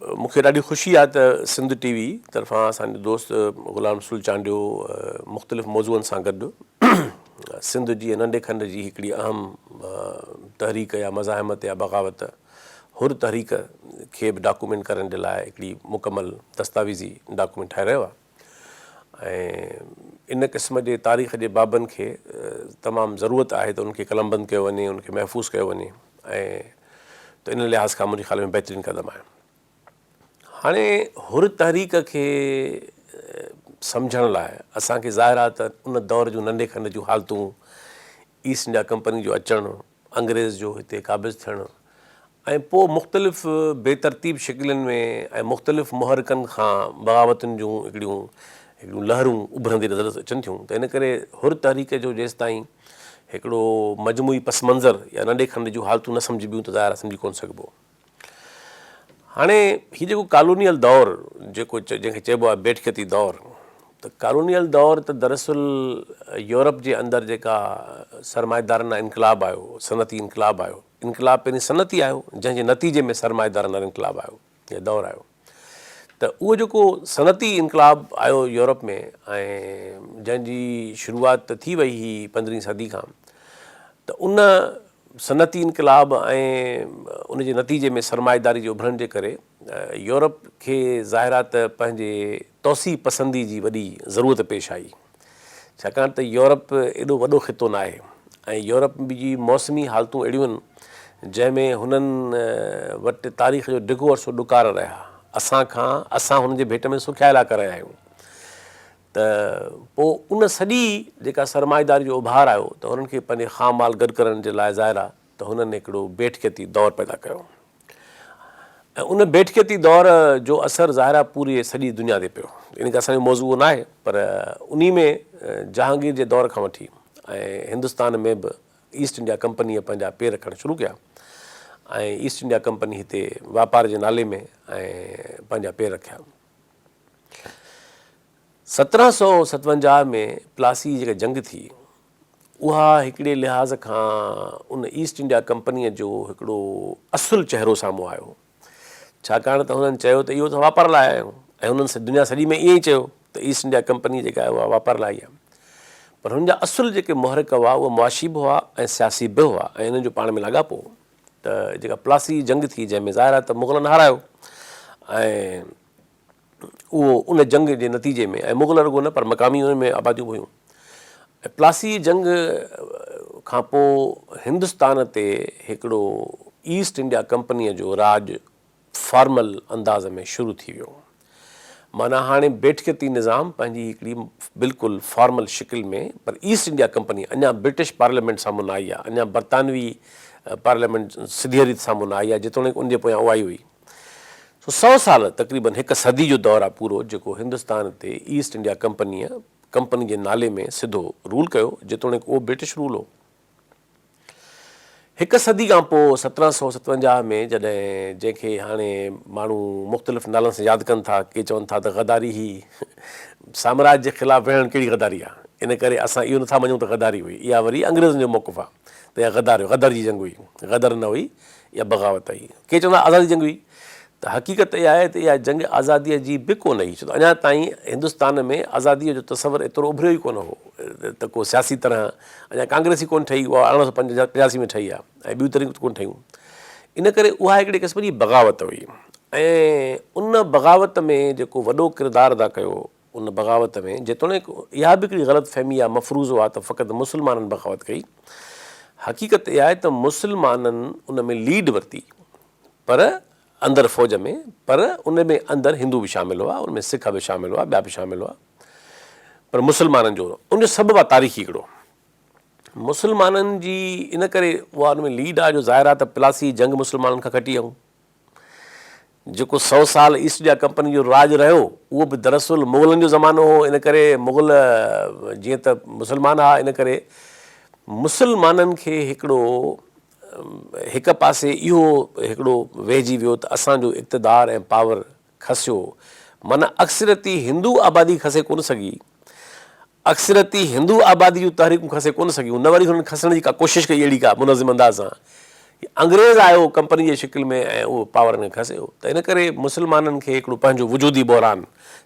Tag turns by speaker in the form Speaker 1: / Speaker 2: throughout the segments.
Speaker 1: مون کي ڏاڍي خوشي آهي ته سنڌ ٽي وي طرفان اسان جو دوست غلام رسول چانڊيو مختلف موضوعن سان گڏ سنڌ جي ننڍي کنڊ جي هڪڙي اهم تحريڪ يا مزاحمت يا بغاوت حر تحريڪ کي به ڊاڪومينٽ ڪرڻ جي لاء هڪڙي مڪمل دستاويزي ڊاڪومينٽ ٺاهي رهيو آهي ۽ ان قسم جي تاريخ جي بابن کي تمام ضرورت آهي ته ان کي قلمبند ڪيو وڃي ان کي محفوظ ڪيو وڃي ۽ ته ان لحاظ کان منهنجي خيال ۾ بهترين قدم آهي. هاڻي حر تحريڪ کي سمجهڻ لاء اسان کي ظاهر آهي ته ان دور جون ننڍي کنڊ جون حالتون، ايسٽ انڊيا ڪمپني جو اچڻ، انگريز جو هتي قابض ٿيڻ ۽ پوء مختلف بي ترتيب شڪلين ۾ ۽ مختلف محرڪن کان بغاوتن جون هڪڙيون هڪڙيون لهرون اڀرندي نظر اچن ٿيون ته ان ڪري حر تحريڪ جو جيستائين هڪڙو مجموعي پس منظر يا ننڍي کنڊ جون حالتون نه سمجهبيون ته ظاهر آهي سمجهي ڪونه سگهبو. هاڻي هي جيڪو ڪالونيل دور جيڪو جنهن کي چئبو آهي بيٺڪيتي دور ته ڪالونيل دور ته دراصل يورپ جي اندر جيڪا سرمائيدارانه انقلاب آيو، صنعتي انقلاب آيو، انقلاب پهرين صنعتي آيو جنهن جي نتيجي ۾ سرمائيدارانه انقلاب آيو يا دور آيو ته اهو جيڪو صنعتي انقلاب آيو يورپ ۾ ۽ جنهن جي شروعات ته ٿي وئي هئي پندرهين صدي کان ته ان صنعتي انقلاب ۽ ان جي نتيجي ۾ سرمائيداري جي اڀرڻ جي ڪري يورپ کي ظاهر آهي ته پنهنجي توسيع پسندي جي وڏي ضرورت پيش آئي ڇاڪاڻ ته يورپ ايڏو وڏو خطو ناهي ۽ يورپ جي موسمي حالتون اهڙيون آهن جنهن ۾ هنن وٽ تاريخ جو ڊگهو عرصو ڏڪار رهيا اسان کان اسان هنن جي ڀيٽ ۾ سکيا علائقا رهيا آهيون ته پوء ان سڄي جيڪا سرمائيداري جو اڀار آيو ته هنن کي پنهنجي خام مال گڏ ڪرڻ جي لاء ظاهر آهي ته هنن هڪڙو بيٺڪيتي دور پيدا ڪيو ۽ ان بيٺڪيتي دور جو اثر ظاهر آهي پوري سڄي دنيا تي پيو. ان ڪري اسان جو موضوع اهو ناهي پر انهي ۾ جهانگير جي دور کان وٺي ۽ هندستان ۾ به ايسٽ انڊيا ڪمپنيء پنهنجا پير رکڻ شروع ڪيا ۽ ايسٽ انڊيا ڪمپني هتي واپار جي نالي ۾ ۽ پنهنجا پير رکيا. 1757 ۾ پلاسي جي جيڪا جنگ ٿي، اها هڪڙي لحاظ کان ان ايسٽ انڊيا ڪمپنيء جو هڪڙو اصل چهرو سامهون آيو. ڇاڪاڻ ته هنن چيو ته اهو ته واپار لاء آيا آهيون ۽ هنن دنيا سڄي ۾ ائين ئي چيو ته ايسٽ انڊيا ڪمپني جيڪا آهي اها واپار لاء آئي آهي. پر هن جا اصل جيڪي محرڪ هئا اهي معاشي به هئا ۽ سياسي به هئا ۽ انهن جو پاڻ ۾ لاڳاپو هو ته جيڪا پلاسي جي جنگ ٿي جنهن ۾ ظاهر آهي ته مغلن هارايو ۽ اهو ان جنگ جي نتيجي ۾ ۽ مغل رڳو نه پر مقامي ان ۾ آباديون به هيون ۽ پلاسي جي جنگ کان پوء هندستان تي هڪڙو ايسٽ انڊيا ڪمپنيء جو راڄ فارمل انداز ۾ شروع ٿي ويو. معنيٰ هاڻي بيٺڪيتي نظام پنهنجي هڪڙي بلڪل فارمل شڪل ۾ پر ايسٽ انڊيا ڪمپني اڃا برٽش پارليامينٽ سامهون نه آئي آهي، اڃا برطانوي پارليامينٽ سڌيء ريت سامهون نه آئي آهي، جيتوڻيڪ ان جي پويان اها ئي هئي. سو سئو سال تقريبن هڪ صدي جو دور آهي پورو جيڪو هندستان تي ايسٽ انڊيا ڪمپنيء ڪمپني جي نالي ۾ سڌو رول ڪيو جيتوڻيڪ اهو برٽش رول هو. هڪ صدي کان پوء 1757 ۾ جڏهن جنهن کي هاڻي ماڻهو مختلف نالن سان ياد ڪن ٿا ڪي چون ٿا ته غداري هئي سامراج جي خلاف وڙهڻ ڪهڙي غداري آهي ان ڪري اسان اهو نٿا مڃون ته غداري هئي اها وري انگريزن جو موقف آهي ته اها غدار غدر جي جنگ هئي غدر نه هئي اها بغاوت هئي. ڪي چوندا آزادي جنگ هئي ته حقيقت اها آهي ته اها جنگ آزاديء جي به ڪونه هئي ڇو ته اڃا تائين هندستان ۾ آزاديء جو تصور ايترو اڀريو ئي ڪونه هو ته ڪو سياسي طرح اڃا ڪانگريس ئي ڪونه ٺهي اها 1885 ۾ ٺهي آهي ۽ ٻيون تحريڪون ڪونه ٺهيون ان ڪري اها هڪڙي قسم جي بغاوت هئي ۽ ان بغاوت ۾ جيڪو وڏو ڪردار ادا ڪيو ان بغاوت ۾ جيتوڻيڪ اها به هڪڙي غلط فهمي يا مفروضو آهي ته فقط مسلمانن بغاوت ڪئي، حقيقت اها آهي ته مسلمانن ان ۾ ليڊ ورتي پر اندر فوج ۾ پر ان ۾ اندر هندو به شامل هئا، ان ۾ سک به شامل هئا، ٻيا به شامل هئا پر مسلمانن جو ان جو سبب آهي تاريخي هڪڙو مسلمانن جي ان ڪري اها ان ۾ ليڊ آهي جو ظاهر آهي ته پلاسي جنگ مسلمانن کان کٽي آئون. جيڪو سئو سال ايسٽ انڊيا ڪمپني جو راڄ رهيو، اهو به دراصل مغلن جو زمانو هو، ان ڪري مغل جيئن ته مسلمان ها، ان ڪري مسلمانن کي هڪڙو هڪ پاسي اهو هڪڙو ويهجي ويو ته اسان جو اقتدار ۽ پاور کسيو، معنيٰ اڪثريتي هندو آبادي کسي ڪونه سگهي، اڪثريتي هندو آبادي جون تحريڪون کسي ڪونه سگهيون، نه وري هنن کسڻ جي ڪا ڪوشش ڪئي اهڙي ڪا منظم انداز سان. انگريز آيو ڪمپني جي شڪل ۾ ۽ اهو پاور هن کي کسيو ته ان ڪري مسلمانن کي هڪڙو پنهنجو وجودي بحران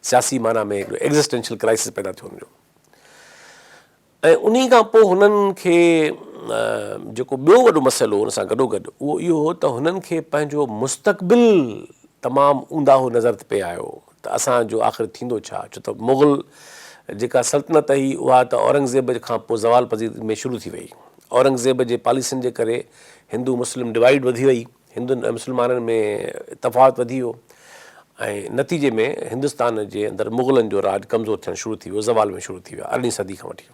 Speaker 1: سياسي معنيٰ ۾ هڪڙو ايگزسٽينشل ڪرائسس پيدا ٿيو هن جو ۽ انهي کان پوء هنن کي جيڪو ٻيو وڏو مسئلو ان سان گڏوگڏ اهو اهو هو ته هنن کي پنهنجو مستقبل تمام اونداهو نظر پئي آيو ته اسان جو آخر ٿيندو ڇا ڇو ته مغل جيڪا سلطنت هئي اها ته اورنگزيب کان پوء زوال پذير ۾ شروع ٿي وئي اورنگزيب جي پاليسين جي ڪري هندو مسلم ڊوائيڊ وڌي وئي هندن ۽ مسلمانن ۾ تفاوت وڌي ويو ۽ نتيجي ۾ هندستان جي اندر مغلن جو راڄ ڪمزور ٿيڻ شروع ٿي ويو، زوال ۾ شروع ٿي ويا، ارڙهين صدي کان وٺي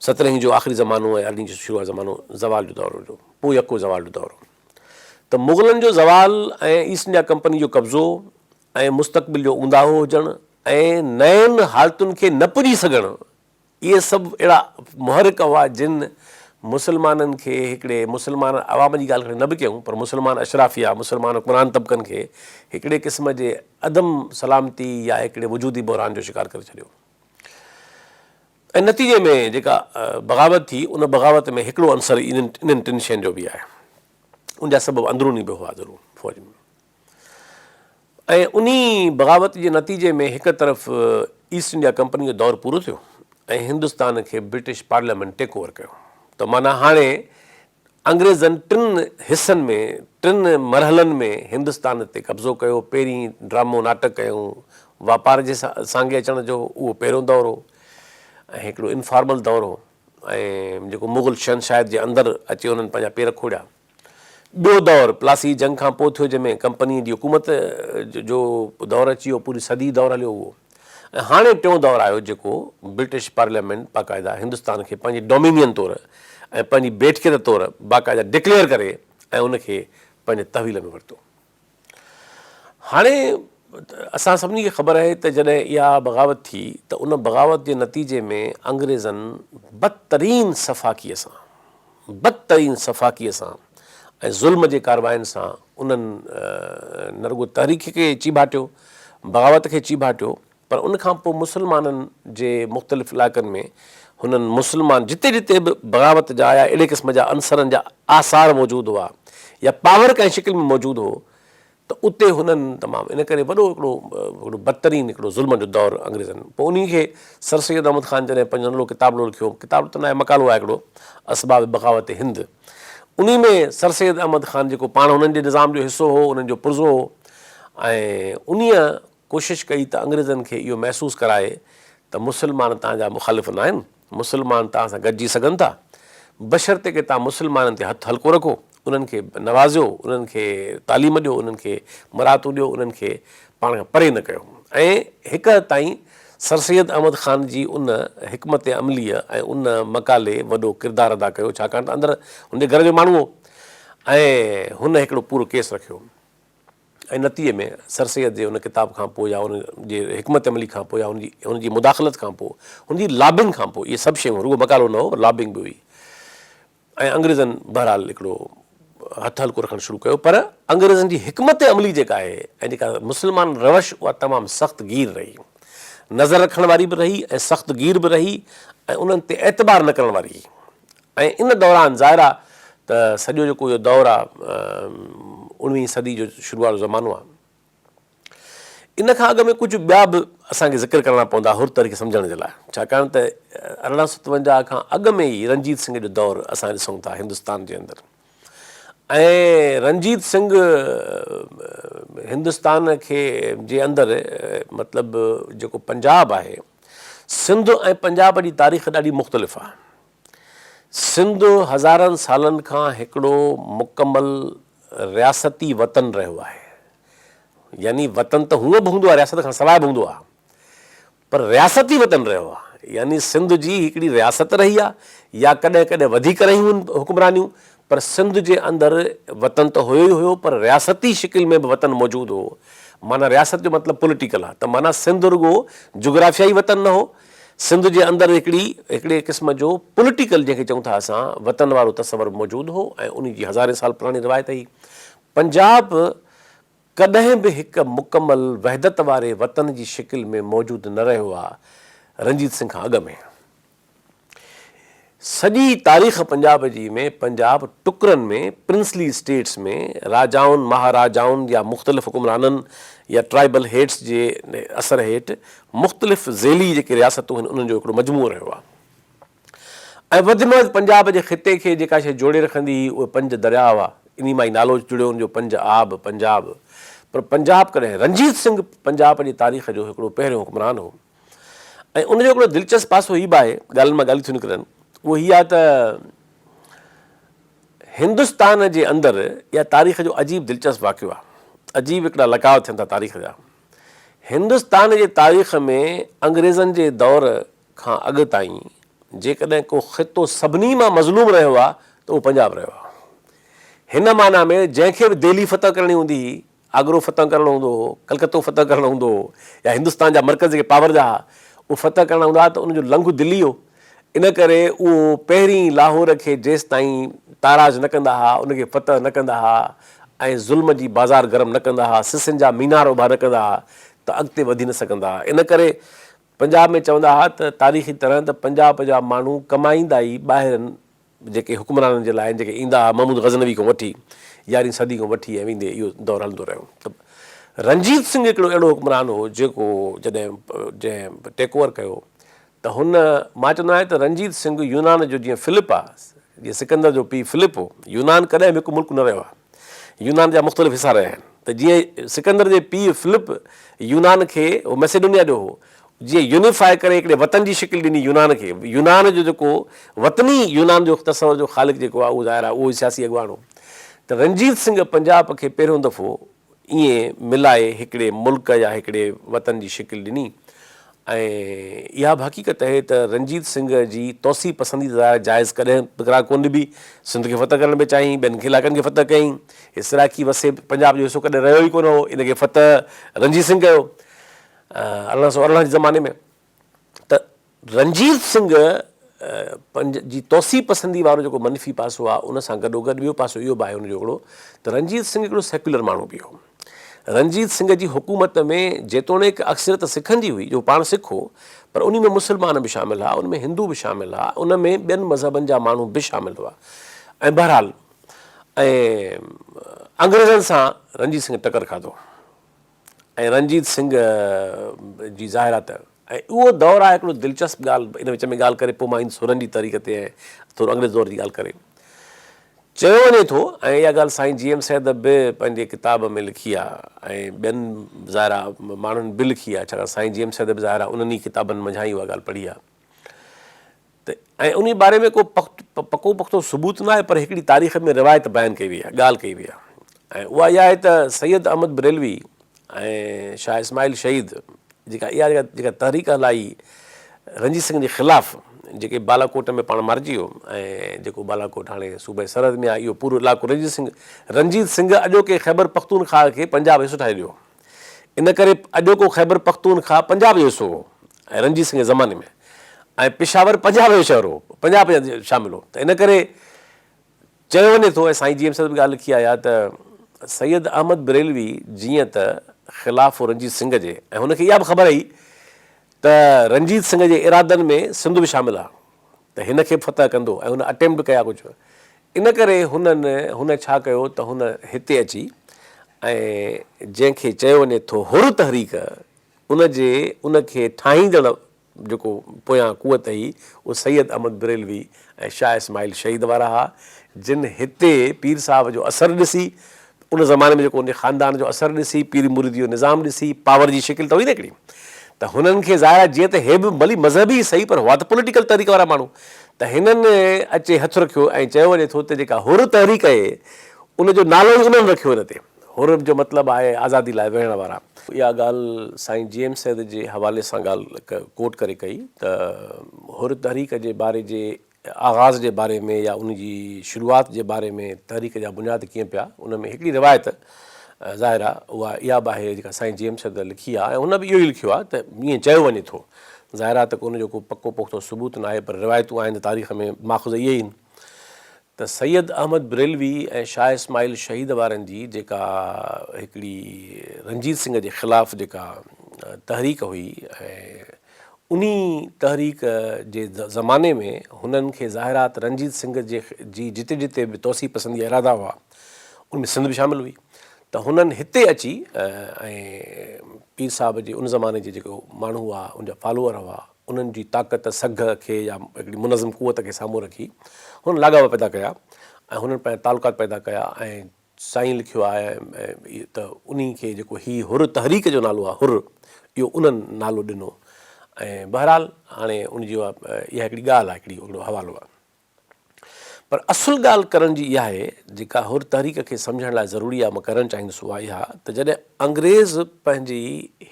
Speaker 1: سترهين جو آخري زمانو ۽ ارڙهين جو شروعات زمانو زوال جو دور هو، پوء يڪو زوال جو دور هو ته مغلن جو زوال ۽ ايسٽ انڊيا ڪمپني جو قبضو ۽ مستقبل جو اونداهو هجڻ ۽ نين حالتن کي نه پڄي سگهڻ اهي سڀ اهڙا محرڪ هئا جن مسلمانن کي هڪڙي مسلمان عوام جي ڳالهه کڻي نه به ڪيون پر مسلمان اشرافيه، مسلمان حڪمران طبقن کي هڪڙي قسم جي عدم سلامتي يا هڪڙي وجودي بحران جو شڪار ڪري ڇڏيو ۽ نتيجي ۾ جيڪا بغاوت ٿي ان بغاوت ۾ هڪڙو عنصر انهن ٽن شين جو به آهي ان جا سبب اندروني به هئا ضرور فوج ۾ ۽ انهي بغاوت جي نتيجي ۾ هڪ طرف ايسٽ انڊيا ڪمپني جو دور پورو ٿيو ۽ هندستان کي برٽش پارليامينٽ ٽيڪ اوور ڪيو ته معنيٰ هاڻي انگريزن ٽن حصن ۾ ٽن مرحلن ۾ هندستان تي قبضو ڪيو پهرين ڊرامو ناٽڪ ڪيائون واپار جي سانگي اچڻ جو اهو پهريون دور هو ۽ هڪڙو انفارمل دور هو ۽ جيڪو مغل شهنشاهيت جي اندر اچي انهن پنهنجا پير کوڙيا. ٻيو دور پلاسي جي جنگ کان پوء ٿيو جنهن ۾ ڪمپنيء جي حڪومت جو دور اچي ويو، پوري صدي دور هليو اهو ۽ هاڻي ٽيون دور آيو جيڪو برٽش پارليامينٽ باقاعده هندستان کي پنهنجي ڊومينين طور ۽ پنهنجي بيٺڪيت طور باقاعده ڊڪليئر ڪري ۽ ان کي پنهنجي تحويل ۾ ورتو. هاڻي اسان سڀني کي خبر آهي ته جڏهن اها بغاوت ٿي ته ان بغاوت جي نتيجي ۾ انگريزن بدترين سفاڪيء سان بدترين سفاڪيء سان ۽ ظلم جي ڪارواين سان انهن نه رڳو تحريڪ کي چيڀاٽيو، بغاوت کي چيڀاٽيو پر ان کان پوء مسلمانن جي مختلف علائقن ۾ هنن مسلمان جتي جتي به بغاوت جا يا اهڙي قسم جا عنصرن جا آثار موجود هئا يا پاور ڪنهن شڪل ۾ موجود هو ته اتي هنن تمام ان ڪري وڏو هڪڙو هڪڙو بدترين هڪڙو ظلم جو دور انگريزن پوء انهي کي سر سيد احمد خان جڏهن پنهنجو ننڍڙو ڪتابڙو لکيو ڪتاب ته ناهي مقالو آهي هڪڙو اسباب بغاوت هند انهي ۾ سر سيد احمد خان جيڪو پاڻ هنن جي نظام جو حصو هو انهن جو پرزو هو ۽ انهيء ڪوشش ڪئي ته انگريزن کي اهو محسوس ڪرائي ته مسلمان توهان جا مخالف ناهن، مسلمان توهان سان گڏجي سگهن ٿا، بشرطيڪ توهان مسلمانن تي هٿ هلڪو رکو، انهن کي نوازيو، انهن کي تعليم ڏيو، انهن کي مراعتون ڏيو، انهن کي پاڻ کان پري نه ڪيو ۽ هڪ حد تائين سر سيد احمد خان جي ان حڪمت عمليء ۽ ان مقالي وڏو ڪردار ادا ڪيو، ڇاڪاڻ ته اندر هن جي گهر جو ماڻهو هو ۽ هن هڪڙو پورو ڪيس رکيو. ۽ نتيجي ۾ سر سيد جي ان ڪتاب کان پوء يا ان جي حڪمت عملي کان پوء يا ان جي ان جي مداخلت کان پوء هن جي لابنگ کان پوء اهي سڀ شيون رڳو مقالو نه هو پر لابنگ به هئي ۽ انگريزن بهرحال هڪڙو هٿ هلڪو رکڻ شروع ڪيو پر انگريزن جي حڪمت عملي جيڪا آهي ۽ جيڪا مسلمان روش اها تمام سخت گير رهي نظر رکڻ واري به رهي ۽ سخت گير به رهي ۽ انهن تي اعتبار نه ڪرڻ واري ۽ ان دوران ظاهر آ ته سڄو جيڪو اهو دور آ اڻويهين صدي جو شروع وارو زمانو آ ان کان اڳ ۾ ڪجهه ٻيا به اسان کي ذڪر ڪرڻا پوندا حر تحريڪ سمجهڻ جي لاء ڇاڪاڻ ته 1857 کان اڳ ۾ ئي رنجيت سنگهه جو دور اسان ڏسون ٿا هندستان جي اندر ۽ رنجيت سنگهه هندستان کي جي اندر مطلب جيڪو پنجاب آهي سنڌ ۽ پنجاب جي تاريخ ڏاڍي مختلف آ سنڌ هزارن سالن کان هڪڙو مڪمل رياستي وطن رهيو آهي. يعني وطن ته هونء به هوندو آهي رياست کان سواء به هوندو آهي پر رياستي وطن رهيو آهي يعني سنڌ جي هڪڙي رياست رهي آهي يا ڪڏهن ڪڏهن وڌيڪ رهيون آهن حڪمرانيون پر سنڌ جي اندر وطن ته هيو ئي هيو پر رياستي شڪل ۾ به وطن موجود هو معنيٰ رياست جو مطلب پوليٽيڪل آهي ته معنيٰ سنڌ رڳو جغرافيائي وطن نه هو سنڌ جي اندر هڪڙي هڪڙي قسم جو پوليٽيڪل جنهن کي چئون ٿا اسان وطن وارو تصور به موجود هو ۽ انهي جي هزارين سال پراڻي روايت هئي. پنجاب ڪڏهن به هڪ مڪمل وحدت واري وطن جي شڪل ۾ موجود نه رهيو آ رنجيت سنگهه کان اڳ ۾. سڄي تاريخ پنجاب جي ۾ پنجاب ٽڪرن ۾ پرنسلي اسٽيٽس ۾ راجائن، مهاراجائن يا مختلف حڪمرانن يا ٽرائبل هيڊس جي اثر هيٺ مختلف ذيلي جيڪي رياستون هن انهن جو هڪڙو مجموعو رهيو آهي ۽ وڌ ۾ وڌ پنجاب جي خطي کي جيڪا شيء جوڙي رکندي هئي اهي پنج درياء هئا انهي مان ئي نالو جڙيو ان جو پنج آب، پنجاب. پر پنجاب ڪڏهن رنجيت سنگهه پنجاب جي تاريخ جو هڪڙو پهريون حڪمران هو. ۽ ان جو هڪڙو دلچسپ پاسو هي به آهي، ڳالهين مان ڳالهيون ٿيون نڪرن، اهو هي آهي ته هندستان جي اندر اها تاريخ جو عجيب دلچسپ واقعو آهي، عجيب هڪڙا لقاء ٿين ٿا تاريخ جا. هندستان جي تاريخ ۾ انگريزن جي دور کان اڳ تائين جيڪڏهن ڪو خطو سڀني مان مظلوم رهيو آهي ته اهو پنجاب رهيو آهي. هن معنيٰ ۾ جنهن کي به دهلي فتح ڪرڻي هوندي هئي، آگرو فتح ڪرڻو هوندو هو، ڪلڪتو فتح ڪرڻو هوندو هو يا هندستان جا مرڪز جيڪي پاور جا ها، اهي فتح ڪرڻا هوندا ها ته ان جو لنگهه دلي هو. ان ڪري اهو پهرين لاهور کي جيستائين تاراج نه ڪندا ها، ان کي فتح نه ڪندا ها ۽ ظلم جي بازار گرم نه ڪندا ها، سسين جا مينار اڀا نه ڪندا ها ته اڳتي وڌي نه سگهندا ها. ان ڪري پنجاب ۾ چوندا ها ته تاريخي طرح ته پنجاب جا ماڻهو ڪمائيندا ئي ٻاهرن جيڪي حڪمرانن جي لاء آهن جيڪي ايندا ها محمود غزنوي کان وٺي يارهين صدي کان وٺي ۽ ويندي اهو دور هلندو رهيو ته رنجيت سنگهه هڪڙو اهڙو حڪمران هو جيڪو جڏهن جنهن ٽيڪ اوور ڪيو ته هن مان چوندو آهيان ته رنجيت سنگهه يونان جو جيئن فلپ آ جيئن سڪندر جو پيء فلپ هو يونان ڪڏهن به هڪ ملڪ نه رهيو آهي يونان جا مختلف حصا رهيا آهن ته جيئن سڪندر جي پيء فلپ يونان کي هو مئسيڊونيا جو هو جيئن يونيفائي ڪري هڪڙي وطن جي شڪل ڏني يونان کي، يونان جو جيڪو وطني يونان جو تصور جو خالق جيڪو آهي اهو ظاهر آهي اهو ئي سياسي اڳواڻ هو ته رنجيت سنگهه پنجاب کي پهريون دفعو ائين ملائي هڪڙي ملڪ يا هڪڙي وطن جي شڪل ڏني ۽ اها به حقيقت اهي ته رنجيت سنگهه جي توسيع پسندي ته ظاهر جائز ڪڏهن به قرار ڪونه ڏبي، سنڌ کي فتح ڪرڻ به چاهيائين، ٻين علائقن کي فتح ڪيائين، هي سرائڪي وسيب پنجاب جو حصو ڪڏهن رهيو ئي ڪونه هو، ان کي فتح رنجيت سنگهه ڪيو. 1818 جي زماني ۾ ته رنجيت سنگهه پنج جي توسيع پسندي وارو جيڪو منفي پاسو آهي ان سان گڏو گڏ ٻيو پاسو اهو به آهي ان جو هڪڙو ته رنجيت سنگهه هڪڙو سيڪيولر ماڻهو به هو. رنجيت سنگهه جي حڪومت ۾ جيتوڻيڪ اڪثريت سکن جي هئي جو پاڻ سک هو پر انهي ۾ مسلمان به شامل هئا ان ۾ هندو به شامل هئا ان ۾ ٻين مذهبن جا ماڻهو به شامل هئا ۽ بهرحال ۽ انگريزن سان رنجيت سنگهه ٽڪر کاڌو. ۽ رنجيت سنگهه جي ظاهر آ ته ۽ اهو دور آهي هڪڙو دلچسپ ڳالهه ان وچ ۾ ڳالهه ڪري پوء مان ايندس حرن جي تحريڪ تي ۽ ٿورو انگريز دور جي ڳالهه ڪري چيو وڃي ٿو ۽ اها ڳالهه سائين جي ايم سيد به پنهنجي ڪتاب ۾ لکي آ ۽ ٻين ظاهر آ ماڻهن به لکي آ ڇاڪاڻ سائين جي ايم سيد به ظاهر آ انهن ئي ڪتابن منجهان ئي اها ڳالهه پڙهي آ ته ۽ انهي باري ۾ ڪو پڪو پختو ثبوت نه آهي پر هڪڙي تاريخ ۾ روايت بيان ڪئي وئي آهي، ڳالهه ڪئي وئي آهي ۽ اها اها آهي ته سيد احمد بريلوي ۽ شاهه اسماعيل شهيد جيڪا اها جيڪا تحريڪ هلائي رنجيت سنگهه جي خلاف جيڪي بالاڪوٽ ۾ پاڻ مارجي ويو ۽ جيڪو بالاڪوٽ هاڻي صوبه سرحد ۾ آهي اهو پورو علائقو رنجيت سنگهه رنجيت سنگهه اڄوڪي خيبر پختونخواهه کي پنجاب حصو ٺاهي ڏيو ان ڪري اڄوڪو خيبر پختونخواهه پنجاب جو حصو هو ۽ رنجيت سنگهه جي زماني ۾ ۽ پشاور پنجاب جو شهر هو، پنجاب جي شامل هو ته ان ڪري چيو وڃي ٿو ۽ سائين جي ايم سيد به ڳالهه لکي آهي ته سيد احمد بريلوي جيئن ته خلاف هو رنجيت سنگهه جي ۽ هن کي اها به خبر هئي ته رنجيت سنگهه جي ارادن ۾ سنڌ به شامل آهي ته هن کي به فتح ڪندو ۽ هن اٽيمپٽ به ڪيا ڪجهه ان ڪري هنن هن ڇا ڪيو ته هن هتي اچي ۽ جنهن کي چيو وڃي ٿو حر تحريڪ ان جي ان کي ٺاهيندڙ جيڪو پويان قوت هئي اهو سيد احمد بريلوي ۽ شاهه اسماعيل شهيد وارا ها جن هتي پير صاحب جو اثر ڏسي ان زماني ۾ جيڪو ان جي خاندان جو اثر ڏسي، پيري مريدي جو نظام ڏسي، پاور جي شڪل ته هئي نه هڪڙي ته هنن کي ظاهر آهي جيئن ته هي به ڀلي مذهبي ئي سهي پر هئا ته پوليٽيڪل تحريڪ وارا ماڻهو ته هنن اچي هٿ رکيو ۽ چيو وڃي ٿو ته جيڪا حر تحريڪ آهي ان جو نالو ئي انهن رکيو ان تي حر جو مطلب آهي آزادي لاء وڙهڻ وارا. اها ڳالهه سائين جي ايم سيد جي حوالي سان ڳالهه ڪوٽ ڪري ڪئي ته حر تحريڪ جي باري جي آغاز جي باري ۾ يا ان جي شروعات جي باري ۾ تحريڪ جا بنياد ڪيئن پيا ان ۾ هڪڙي روايت ظاهر آهي اها اها به آهي جيڪا سائين جي ايم سيد لکي آهي ۽ هن به اهو ئي لکيو آهي ته ائين چيو وڃي ٿو ظاهر آهي ته ڪو ان جو ڪو پڪو پختو ثبوت ناهي پر روايتون آهن ته تاريخ ۾ ماخذ اهي ئي آهن ته سيد احمد بريلوي ۽ شاهه اسماعيل شهيد وارن جي جيڪا هڪڙي رنجيت سنگهه جي خلاف جيڪا تحريڪ هئي ۽ انهي تحريڪ جي زماني ۾ هنن کي ظاهر آ ته رنجيت سنگهه جي جي جتي جتي به توسيع پسندي جا ارادا هئا ان ۾ سنڌ به شامل هئي ته هنن هتي اچي ۽ پير صاحب جي ان زماني جي جيڪو ماڻهو هئا ان جا فالوئر هئا انهن جي طاقت سگهه کي يا هڪڙي منظم قوت کي سامهون رکي هنن لاڳاپا پيدا ڪيا ۽ هنن پنهنجا تعلقات پيدا ڪيا ۽ سائين لکيو آهي ته انهي کي جيڪو هي حر تحريڪ جو نالو آهي حر اهو انهن نالو ڏنو ۽ بهرحال هاڻي ان جي اها هڪڙي ڳالهه آهي هڪڙي هڪڙو حوالو آهي پر اصل ڳالهه ڪرڻ جي اها آهي جيڪا حر تحريڪ کي سمجهڻ لاء ضروري آهي مان ڪرڻ چاهيندس اها اها ته جڏهن انگريز پنهنجي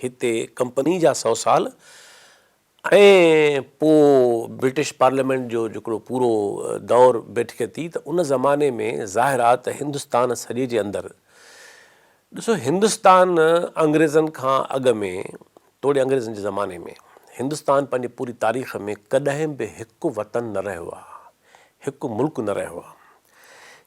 Speaker 1: هتي ڪمپني جا سو سال ۽ پوء برٽش پارليامينٽ جو جيڪڙو پورو دور بيٺڪيتي ته ان زماني ۾ ظاهر آ ته هندستان سڄي جي اندر ڏسو هندستان انگريزن کان اڳ ۾ توڙي انگريزن جي زماني ۾ هندستان پنهنجي پوري تاريخ ۾ ڪڏهن به هڪ وطن نه رهيو آ هڪ ملڪ نه رهيو آ.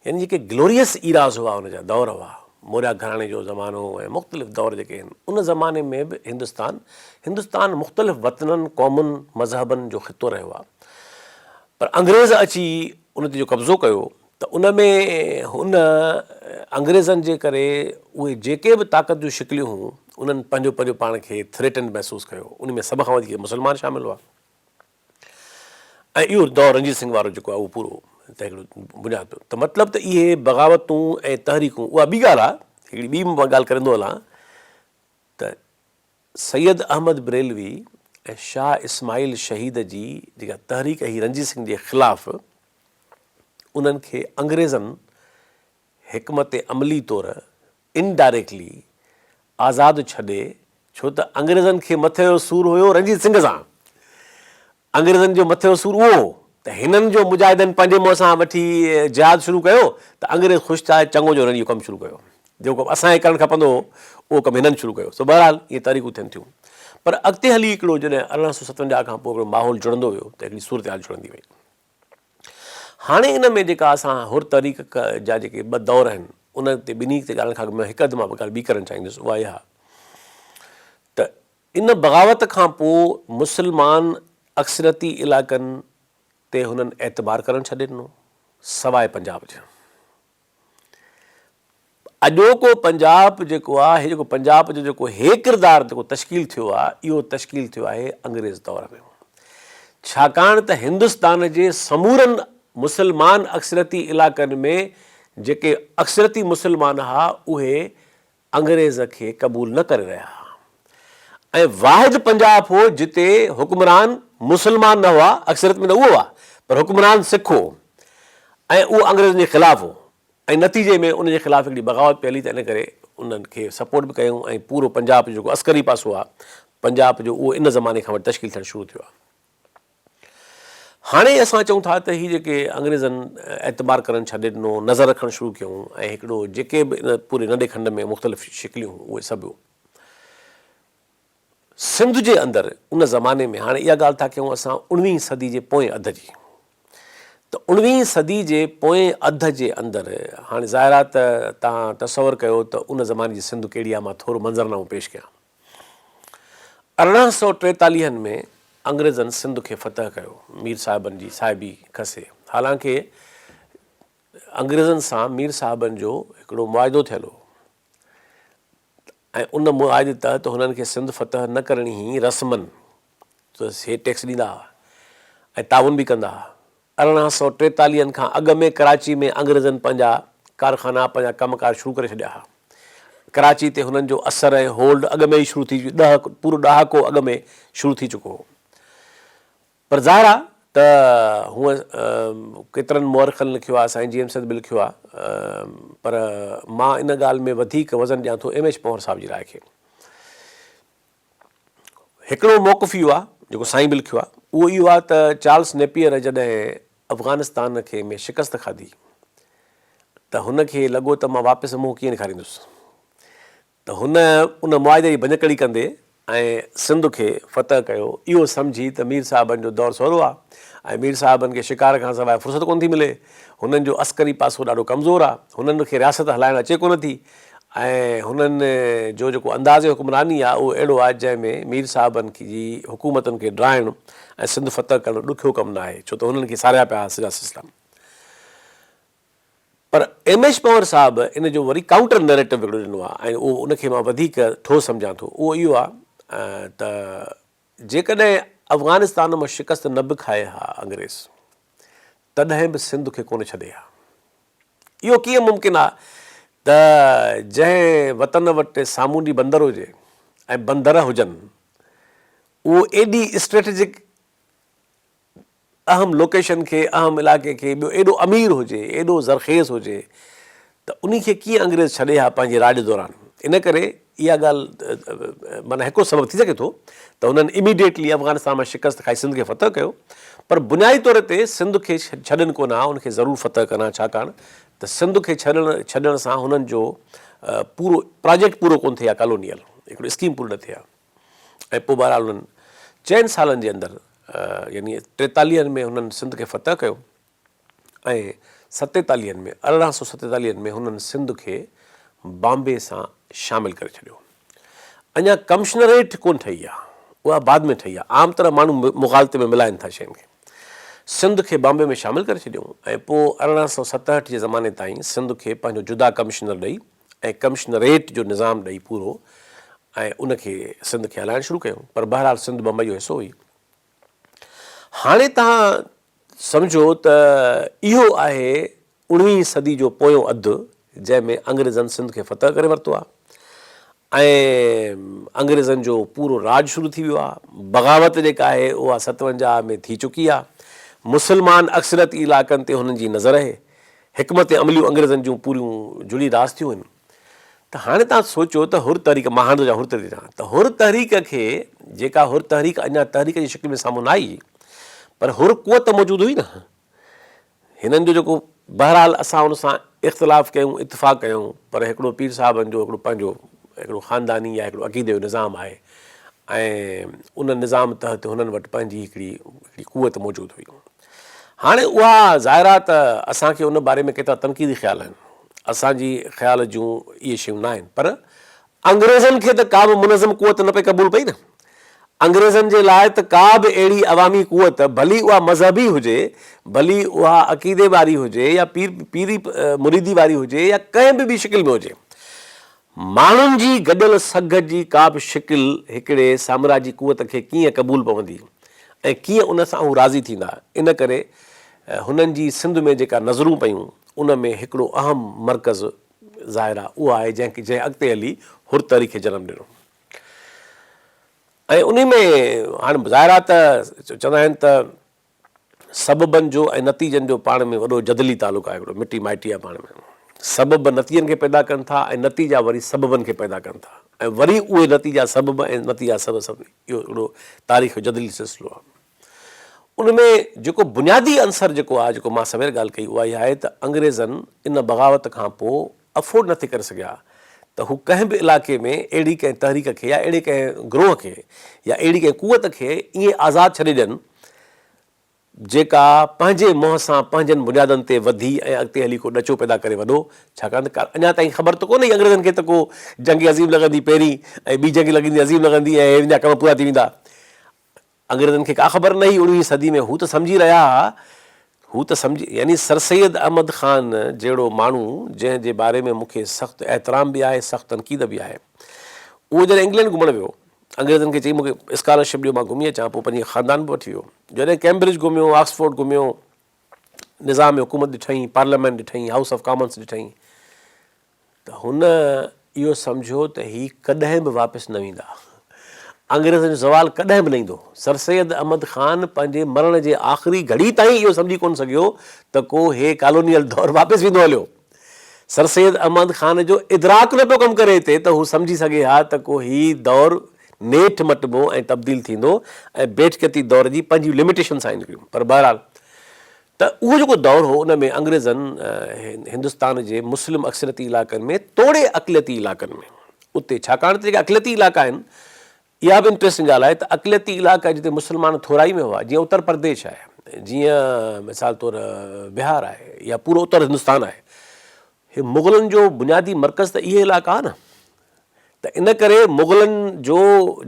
Speaker 1: يعني جيڪي گلوريس ايراز هئا ان جا دور هئا، موريا گهراڻي جو زمانو ۽ مختلف دور جيڪي آهن ان زماني ۾ به هندستان هندستان مختلف وطنن، قومن، مذهبن جو خطو رهيو آهي پر انگريز اچي ان تي جو قبضو ڪيو ته ان ۾ هن انگريزن جي ڪري اهي جيڪي به طاقت جون شڪليون هيون انهن پنهنجو پنهنجو پاڻ کي ٿريٽنڊ محسوس ڪيو ان ۾ سڀ کان وڌيڪ مسلمان شامل هئا. ۽ اهو دور رنجيت سنگهه وارو جيڪو آهي اهو پورو ته هڪڙو بنياد پيو ته مطلب ته اهي بغاوتون ۽ تحريڪون اها ٻي ڳالهه آهي هڪڙي ٻي مان ڳالهه ڪرندو هلان ته سيد احمد بريلوي ۽ شاهه اسماعيل شهيد جي جيڪا تحريڪ هئي رنجيت سنگهه جي خلاف انهن کي انگريزن حڪمت عملي طور انڊائريڪٽلي آزاد ڇڏي ڇو ته انگريزن کي مٿي جو سور هيو رنجيت سنگهه سان. انگريزن جو مٿي جو سور اهو هو ته هنن جو مجاهدن پنهنجي منهن سان وٺي جهاد شروع ڪيو ته انگريز خوش ٿيا چڱو جو هنن اهو ڪم شروع ڪيو. جيڪو ڪم اسان کي ڪرڻ کپندو هو اهو ڪم هنن شروع ڪيو. سو بهرحال اهي تحريڪون ٿين ٿيون. پر اڳتي هلي هڪڙو جڏهن 1857 کان پوء هڪڙو ماحول جڙندو ويو ته هڪڙي صورتحال جڙندي وئي. هاڻي ان ۾ جيڪا اسان حر تحريڪ جا جيڪي ٻه دور آهن ان تي ٻنهي تي ڳالهائڻ کان اڳ ۾ هڪ اڌ مان ڳالهه ٻي ڪرڻ چاهيندس اها اها ته ان بغاوت کان پوء مسلمان اڪثريتي علائقن تي هنن اعتبار ڪرڻ ڇڏي ڏنو سواء پنجاب جي. اڄوڪو پنجاب جيڪو آ، هي جيڪو پنجاب جو جيڪو هي ڪردار جيڪو تشڪيل ٿيو آ، اهو تشڪيل ٿيو آهي انگريز دور ۾. ڇاڪاڻ ته هندستان جي سمورن مسلمان اڪثريتي علائقن ۾ جيڪي اڪثريتي مسلمان ها، اهي انگريز کي قبول نه ڪري رهيا ها ۽ واحد پنجاب هو جتي حڪمران مسلمان نه هئا، اڪثريت ۾ ته اهو هئا، پر حڪمران سک هو ۽ اهو انگريزن جي خلاف هو. ۽ نتيجي ۾ ان جي خلاف هڪڙي بغاوت پئي هلي ته ان ڪري انهن کي سپورٽ به ڪيائون ۽ پورو پنجاب جو جيڪو عسڪري پاسو آهي پنجاب جو اهو ان زماني کان وٺي تشڪيل ٿيڻ شروع ٿيو آهي. هاڻي اسان چئون ٿا ته هي جيڪي انگريزن اعتبار ڪرڻ ڇڏي ڏنو، نظر رکڻ شروع ڪيائون ۽ هڪڙو جيڪي به ان پوري ننڍي کنڊ ۾ مختلف شڪليون هيون اهي سڀ سنڌ جي اندر ان زماني ۾ هاڻي اها ڳالهه ٿا ڪيون اسان اڻويهين صدي جي پوئين اڌ جي ته اڻويهين صدي جي پوئين اڌ جي اندر هاڻي ظاهر آهي ته توهان تصور ڪيو ته ان زماني جي سنڌ ڪهڙي آهي مان ٿورو منظرنامو پيش ڪيان ارڙهن سو ٽيتاليهن ۾ انگريزن سنڌ کي فتح ڪيو مير صاحبن جي صاحبي کسي حالانڪه انگريزن سان مير صاحبن جو هڪڙو معاهدو ٿيل هو ۽ ان معاهدي تحت هنن کي سنڌ فتح نه ڪرڻي هئي رسمن ته هي ٽيڪس ڏيندا هئا ۽ تعاون به ڪندا هئا. ارڙهن سو ٽيتاليهن کان اڳ ۾ ڪراچي ۾ انگريزن پنهنجا ڪارخانا پنهنجا ڪم ڪار شروع ڪري ڇڏيا هئا. ڪراچي تي هنن جو اثر ۽ هولڊ اڳ ۾ ئي شروع ٿي ڏهه پورو ڏهاڪو اڳ ۾ شروع ٿي چڪو هو. پر ظاهر آ ته هونء ڪيترن مؤرخن لکيو آ، سائين جي ايم سيد به لکيو آ، پر مان ان ڳالهه ۾ وڌيڪ وزن ڏيان ٿو ايم ايڇ پنهور صاحب جي راء کي. هڪڙو موقف اهو آ، جيڪو سائين به لکيو آ، اهو اهو آ ته چارلس نيپيئر جڏهن افغانستان کي ۾ شڪست کاڌي ته هن کي لڳو ته مان واپس منهن ڪيئن ڏيکاريندس. ته هن ان معاهدي جي ڀڃڪڙي ڪندي ۽ سنڌ کي فتح ڪيو، اهو سمجهي ته مير صاحبن جو دور سولو آهي ۽ مير صاحبن کي شڪار کان سواء فرصت ڪونه ٿي ملي، هنن جو عسڪري پاسو ڏاڍو ڪمزور آهي، هنن کي رياست هلائڻ اچي ڪونه ٿي ۽ هنن جو جيڪو انداز حڪمراني آهي اهو اهڙو آهي جنهن ۾ مير صاحبن جي حڪومتن کي ڊاهڻ ۽ سنڌ فتح ڪرڻ ڏکيو ڪم نه آهي ڇو ته هنن کي ساريا پيا سڄا سلسلا. پر ايم ايڇ پنهور صاحب ان جو وري ڪائونٽر نيريٽو هڪڙو ڏنو آهي ۽ اهو ان کي مان وڌيڪ ٺوس سمجهان ٿو اهو اهو آهي ته جيڪڏهن افغانستان مان شڪست نه به کائي ها انگريز تڏهن به سنڌ کي ڪونه ڇڏي ها. اهو ڪيئن ممڪن آهي ته جنهن وطن وٽ سامونڊي بندر هجي ۽ بندر هجن اهو ايڏي اسٽريٽجڪ اهم لوڪيشن کي اهم علائقي کي ٻيو ايڏو امير هجي ايڏو زرخيز هجي ته انهي کي ڪيئن انگريز ڇڏي ها پنهنجي راڄ دوران ان ڪري اها ڳالهه معنيٰ هڪڙو سبب ٿي سگهي ٿو ته هنن اميڊيٽلي افغانستان مان شڪست کائي سنڌ کي فتح ڪيو پر بنيادي طور تي سنڌ کي ڇڏن ڪونه ها ان کي ضرور فتح ڪن ها ڇاڪاڻ ته سنڌ کي ڇڏڻ ڇڏڻ سان هنن جو پورو پراجيڪٽ پورو ڪونه ٿئي ها ڪالونيل هڪڙو اسڪيم پوري نه ٿئي ها ۽ پوء بهرحال هنن چئن سالن جي اندر يعني ٽيتاليهن ۾ هنن سنڌ کي فتح ڪيو ۽ ستيتاليهن ۾ 1847 ۾ هنن سنڌ کي بامبي سان شامل ڪري ڇڏيو. اڃا ڪمشنريٽ ڪونه ٺهي آ، اها بعد ۾ ٺهي آ. عام طرح ماڻهو مغالطي ۾ ملائن ٿا شين کي. سنڌ کي بامبي ۾ شامل ڪري ڇڏيائون ۽ پوء 1867 جي زماني تائين سنڌ کي پنهنجو جدا ڪمشنر ڏئي ۽ ڪمشنريٽ جو نظام ڏئي پورو ۽ ان کي سنڌ کي هلائڻ شروع ڪيائون. پر بهرحال سنڌ بمبئي جو حصو هئي. هاڻي توهان سمجهو ته اهو آهي اڻويهين صدي جو پويون اڌ جنهن ۾ انگريزن سنڌ کي فتح ڪري ورتو آهي ۽ انگريزن جو پورو راڄ شروع ٿي ويو آهي. بغاوت جيڪا آهي اها 57 ۾ ٿي چڪي آهي. مسلمان اڪثريتي علائقن تي هنن جي نظر اهي. حڪمت عمليون انگريزن جون پوريون جڙي راس ٿيون آهن. ته هاڻي توهان سوچيو ته حر تحريڪ، مان هاڻي ٿو چوان حر تحريڪ چوان ته حر تحريڪ کي جيڪا حر تحريڪ اڃا تحريڪ جي شڪل ۾ سامهون نه آئي پر حر قوت موجود هئي نه هنن جو جيڪو بهرحال اسان ان سان اختلاف ڪيون اتفاق ڪيون پر هڪڙو پير صاحبن جو هڪڙو پنهنجو هڪڙو خانداني يا هڪڙو عقيدي جو نظام آهي ۽ ان نظام تحت هنن وٽ پنهنجي هڪڙي هڪڙي قوت موجود هئي هاڻي اها ظاهر آهي ته اسان کي ان باري ۾ ڪيترا تنقيدي خيال آهن اسان جي خيال جون اهي شيون نه آهن پر انگريزن کي ته ڪا به منظم قوت نه پئي قبول پئي نه. انگريزن جي لاء ته ڪا به اهڙي عوامي قوت ڀلي اها مذهبي هجي، ڀلي اها عقيدي واري هجي يا پير پيري مريدي واري هجي يا ڪنهن به ٻي شڪل ۾ هجي، ماڻهن جي گڏيل سگهه جي ڪا به شڪل هڪڙي سامراجي قوت کي ڪيئن قبول پوندي ۽ ڪيئن ان سان هو راضي ٿيندا. ان ڪري هنن جي سنڌ ۾ جيڪا نظرون پيون ان ۾ هڪڙو اهم مرڪز ظاهر آهي اهو آهي جنهن جنهن اڳتي هلي حر تحريڪ کي جنم ڏنو ۽ انهي ۾ هاڻي ظاهر آهي ته چوندا آهن ته سببن جو ۽ نتيجن جو پاڻ ۾ وڏو جدلي تعلق آهي هڪڙو مٽي مائٽي آهي پاڻ ۾ سبب نتيجن کي پيدا ڪن ٿا ۽ نتيجا وري سببن کي پيدا ڪن ٿا ۽ وري اهي نتيجا سبب ۽ نتيجا سبب سڀ اهو هڪڙو تاريخ جو جدلي سلسلو آهي. ان ۾ جيڪو بنيادي عنصر جيڪو آهي جيڪو مان سوير ڳالهه ڪئي اها اها آهي ته انگريزن ان بغاوت کان پوء افورڊ نٿي ڪري سگهيا ته هو ڪنهن به علائقي ۾ اهڙي ڪنهن تحريڪ کي يا اهڙي ڪنهن گروهه کي يا اهڙي ڪنهن قوت کي ائين آزاد ڇڏي ڏين جيڪا پنهنجي منهن سان پنهنجن بنيادن تي وڌي ۽ اڳتي هلي ڪو ڏچو پيدا ڪري وڏو ڇاڪاڻ ته اڃا تائين خبر ته ڪونه هئي انگريزن کي ته ڪو جنگ عظيم لڳندي پهرين ۽ ٻي جنگ لڳندي عظيم لڳندي ۽ هن جا ڪم پورا ٿي ويندا. انگريزن کي ڪا خبر نه هئي اڻويهين صدي ۾ هو ته سمجهي رهيا ها هو ته سمجهي يعني سر سيد احمد خان جهڙو ماڻهو جنهن جي باري ۾ مون کي سخت احترام به آهي سخت تنقيد به آهي اهو جڏهن انگلينڊ گهمڻ ويو انگريزن کي چئي مون کي اسڪالرشپ ڏيو مان گهمي اچان پوء پنهنجي خاندان به وٺي ويو جڏهن ڪيمبرج گهميو آڪسفورڊ گهميو نظام حڪومت ڏٺائين پارليامينٽ ڏٺائين هائوس آف ڪامنس ڏٺائين ته هن اهو سمجهيو ته هي ڪڏهن به واپس نه ويندا. انگريزن جو زوال ڪڏهن به نه ايندو. سر سيد احمد خان پنهنجي مرڻ جي آخري گهڙي تائين اهو سمجهي ڪونه سگهيو ته ڪو هي ڪالونيل دور واپس ويندو هليو. سر سيد احمد خان جو ادراڪ نه پيو ڪم ڪري هتي ته هو سمجهي سگهي ها ته ڪو هي دور نيٺ مٽبو ۽ تبديل ٿيندو ۽ بيٺڪيتي دور جي پنهنجيون لميٽيشنس آهن هڪڙيون پر بهرحال ته اهو جيڪو دور هو ان ۾ انگريزن هندستان جي مسلم اڪثريتي علائقن ۾ توڙي اقليتي علائقن ۾ اتي ڇاڪاڻ ته جيڪي اقليتي علائقا آهن اها به انٽريسٽنگ ڳالهه آهي ته اقليتي علائقا جتي مسلمان ٿورائي ۾ هئا جيئن اتر پرديش آهي جيئن مثال طور بهار آهي يا پورو اتر هندستان آهي. هي مغلن جو بنيادي مرڪز ته اهي علائقا ها نه ته ان ڪري مغلن جو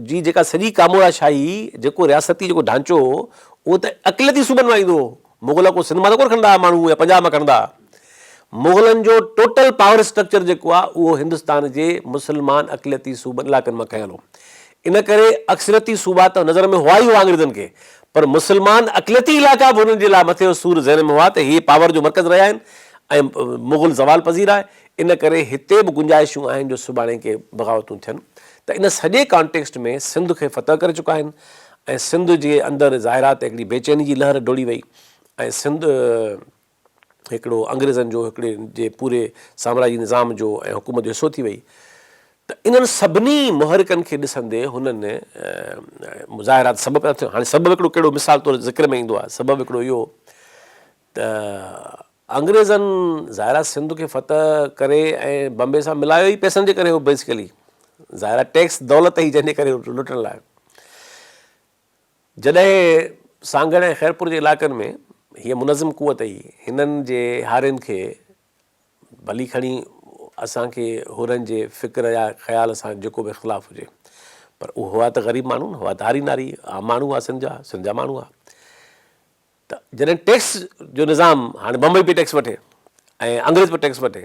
Speaker 1: جي جيڪا سڄي ڪامورا شاهي جيڪو رياستي جيڪو ڍانچو هو اهو ته اقليتي صوبن مان ايندو هو. مغل ڪو سنڌ مان ته ڪونه کڻندا ها ماڻهو يا پنجاب مان کڻندا ها. مغلن جو ٽوٽل پاور اسٽرڪچر جيڪو آهي اهو هندستان جي مسلمان اقليتي صوبن علائقن مان کنيل هو. ان ڪري اڪثريتي صوبا ته نظر ۾ هئا ئي هئا انگريزن کي پر مسلمان اقليتي علائقا به هنن جي لاء مٿي جو سور ذهن ۾ هئا ته هي پاور جو مرڪز رهيا آهن ۽ مغل زوال پذير آهي ان ڪري هتي به گنجائشون آهن جو سڀاڻي ڪي بغاوتون ٿين ته ان سڄي ڪانٽيڪسٽ ۾ سنڌ کي فتح ڪري چڪا آهن ۽ سنڌ جي اندر ظاهر آهي ته هڪڙي بيچيني جي لهر ڊوڙي وئي ۽ سنڌ هڪڙو انگريزن جو هڪڙي جي پوري سامراجي نظام جو ۽ حڪومت جو حصو ٿي وئي ته انهن سڀني محرڪن کي ڏسندي هنن ظاهر آهي ته سبب پيدا ٿيو. هاڻي سبب هڪڙو ڪهڙو مثال طور ذڪر ۾ ايندو آهي سبب هڪڙو اهو ته انگريزن ظاهر آهي سنڌ کي فتح ڪري ۽ بمبي سان ملايو ئي پئسن جي ڪري هو بيسڪلي ظاهر آهي ٽيڪس دولت هئي جنهن جي ڪري لٽڻ لاء جڏهن سانگهڙ ۽ خيرپور جي علائقن ۾ هيء منظم قوت هئي، هنن جي هارين کي ڀلي کڻي اسان کي حرن جي فڪر يا خيال سان جيڪو به اختلاف هجي، پر اهي هئا ته غريب ماڻهو نه، هئا ته هاري ناري، عام ماڻهو هئا سنڌ جا، سنڌ جا ماڻهو هئا. ته جڏهن ٽيڪس جو نظام هاڻي بمبئي پئي ٽيڪس وٺي ۽ انگريز پيو ٽيڪس وٺي،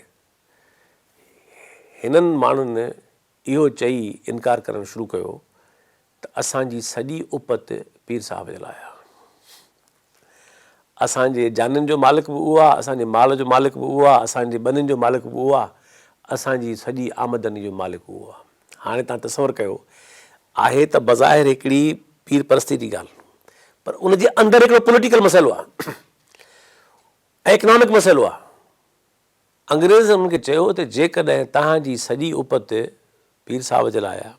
Speaker 1: هنن ماڻهن اهو چئي انڪار ڪرڻ شروع ڪيو ته اسان جي سڄي اپت پير صاحب جي لاء آ. اسان جي جانين جو مالڪ به اهو آ، اسان جي مال جو مالڪ به اهو آ، اسان جي ٻنين جو مالڪ به اهو آ، اسان جي سڄي آمدني جو مالڪ اهو آ. هاڻي توهان تصور ڪيو، آهي ته بظاهر هڪڙي پير پرستي جي ڳالهه، پر ان جي اندر هڪڙو پوليٽيڪل مسئلو آ ۽ اڪنامڪ مسئلو آ. انگريز انهن کي چيو ته جيڪڏهن توهان جي سڄي اپت پير صاحب جي لاء آ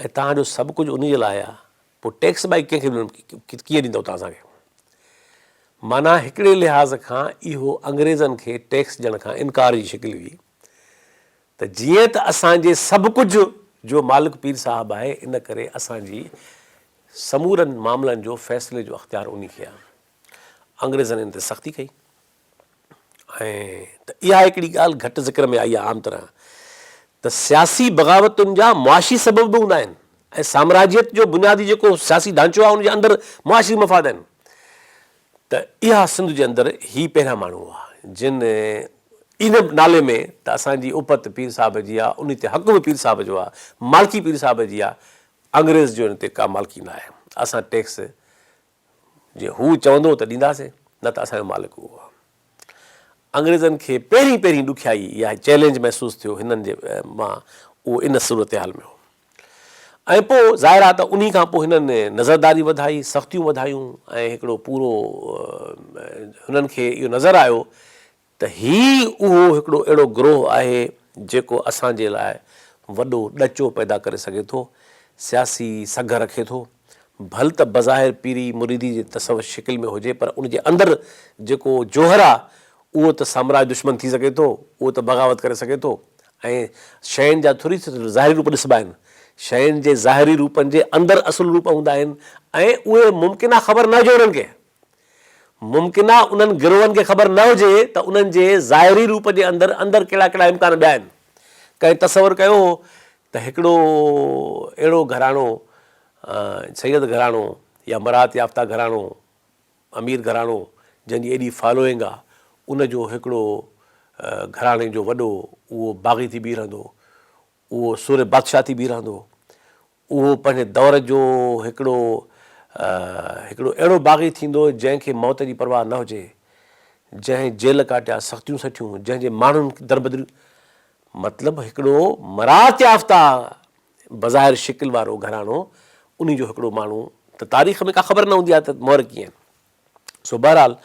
Speaker 1: ۽ توهان جو سڀ ڪجهه انهي جي لاء آ پوء ٽيڪس ٻائي ڪنهن کي ڪيئن ڏيندؤ توهان اسان کي؟ معنيٰ هڪڙي لحاظ کان اهو انگريزن کي ٽيڪس ڏيڻ کان انڪار جي شڪل هئي ته جيئن ته اسان جي سڀ ڪجهه جو مالڪ پير صاحب آهي ان ڪري اسان جي سمورن معاملن جو فيصلي جو اختيار انهي کي آ. انگريزن ان تي سختي ڪئي. ۽ ته اها هڪڙي ڳالهه گهٽ ذڪر ۾ آئي آهي عام طرح ته سياسي بغاوتن جا معاشي سبب به هوندا آهن ۽ سامراجيت جو بنيادي جيڪو سياسي ڍانچو آهي ان جي اندر معاشي مفاد آهن ته اها سنڌ جي اندر هي پهريان ماڻهو هئا جن ان نالي ۾ ته اسان جي اپت پير صاحب جي آهي ان تي حق به پير صاحب جو آهي مالڪي پير صاحب جي آهي انگريز جو ان تي ڪا مالڪي نه آهي اسان ٽيڪس جي هو چوندو ته ڏينداسين، نه ته اسان جو مالڪ اهو آهي. انگريزن کي پهرين پهرين ڏکيائي يا چئلينج محسوس ٿيو هنن جي مان اهو ان صورتحال ۾ هو. ۽ پوء ظاهر آهي ته انهي کان پوء هنن نظرداري وڌائي، سختيون وڌايون ۽ هڪڙو پورو هنن کي اهو نظر آيو ته هي اهو هڪڙو اهڙو گروهه آهي جيڪو اسان جي لاء وڏو ڏچو پيدا ڪري سگهي ٿو، سياسي سگهه رکي ٿو، ڀل ته بظاهر پيري مريدي جي تصور شڪل ۾ هجي پر ان جي اندر جيڪو جوهر آ اهو ته سامراج دشمن ٿي سگهي ٿو، اهو ته بغاوت ڪري سگهي ٿو ۽ شين جا ٿوري ظاهري روپ ڏسبا آهن، شين جي ظاهري روپن جي اندر اصل روپ هوندا آهن ۽ اهي ممڪن آ خبر نه هجي انهن کي. ممڪن آ انهن گروهن کي خبر نه هجي ته انهن جي ظاهري روپ جي اندر اندر ڪهڙا ڪهڙا امڪان ٻيا آهن. ڪنهن تصور ڪيو هو ته هڪڙو اهڙو گهراڻو، سيد گهراڻو يا مراعات يافته گهراڻو، امير گهراڻو جنهن جي ايڏي فالوئنگ آ، ان جو هڪڙو گهراڻي جو وڏو اهو باغي ٿي بيهي رهندو، اهو سور بادشاهه ٿي بيهي رهندو، اهو پنهنجي دور جو هڪڙو هڪڙو اهڙو باغي ٿيندو جنهن کي موت جي پرواهه نه هجي، جنهن جيل ڪاٽيا، سختيون سٺيون، جنهن جي ماڻهن دربدريون مطلب هڪڙو مراعات يافته بظاهر شڪل وارو گهراڻو انهي جو هڪڙو ماڻهو ته تاريخ ۾ ڪا خبر نه هوندي آهي ته مورخ ڪيئن آهن. سو بهرحال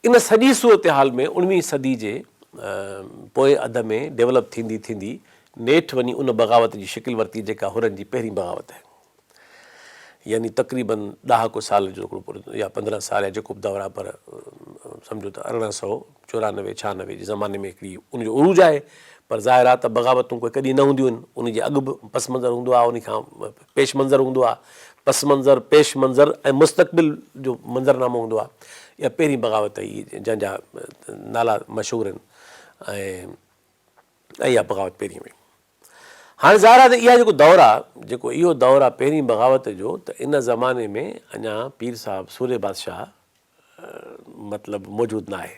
Speaker 1: ان سڄي صورتحال ۾ اڻويهين صدي جي پوئين اڌ ۾ ڊيولپ ٿيندي ٿيندي نيٺ وڃي ان بغاوت جي شڪل ورتي جيڪا حرن جي پهرين بغاوت آهي. يعني تقريباً ڏهاڪو سال جو هڪڙو يا 15 سال يا جيڪو به دور آهي پر سمجهو ته 1894 96 جي زماني ۾ هڪڙي ان جو عروج آهي پر ظاهر آهي ته بغاوتون ڪوئي ڪڏهن نه هونديون آهن ان جي اڳ به پس منظر هوندو آهي ان کان پيش منظر هوندو آهي، پس منظر، پيش منظر ۽ مستقبل جو منظرنامو هوندو آهي. اها پهرين بغاوت هئي جنهن جا نالا مشهور آهن. ۽ اها بغاوت پهرين هئي. هاڻي ظاهر آهي ته اها جيڪو دور آهي، جيڪو اهو دور آهي پهرين بغاوت جو ته ان زماني ۾ اڃا پير صاحب سورهيه بادشاهه مطلب موجود ناهي،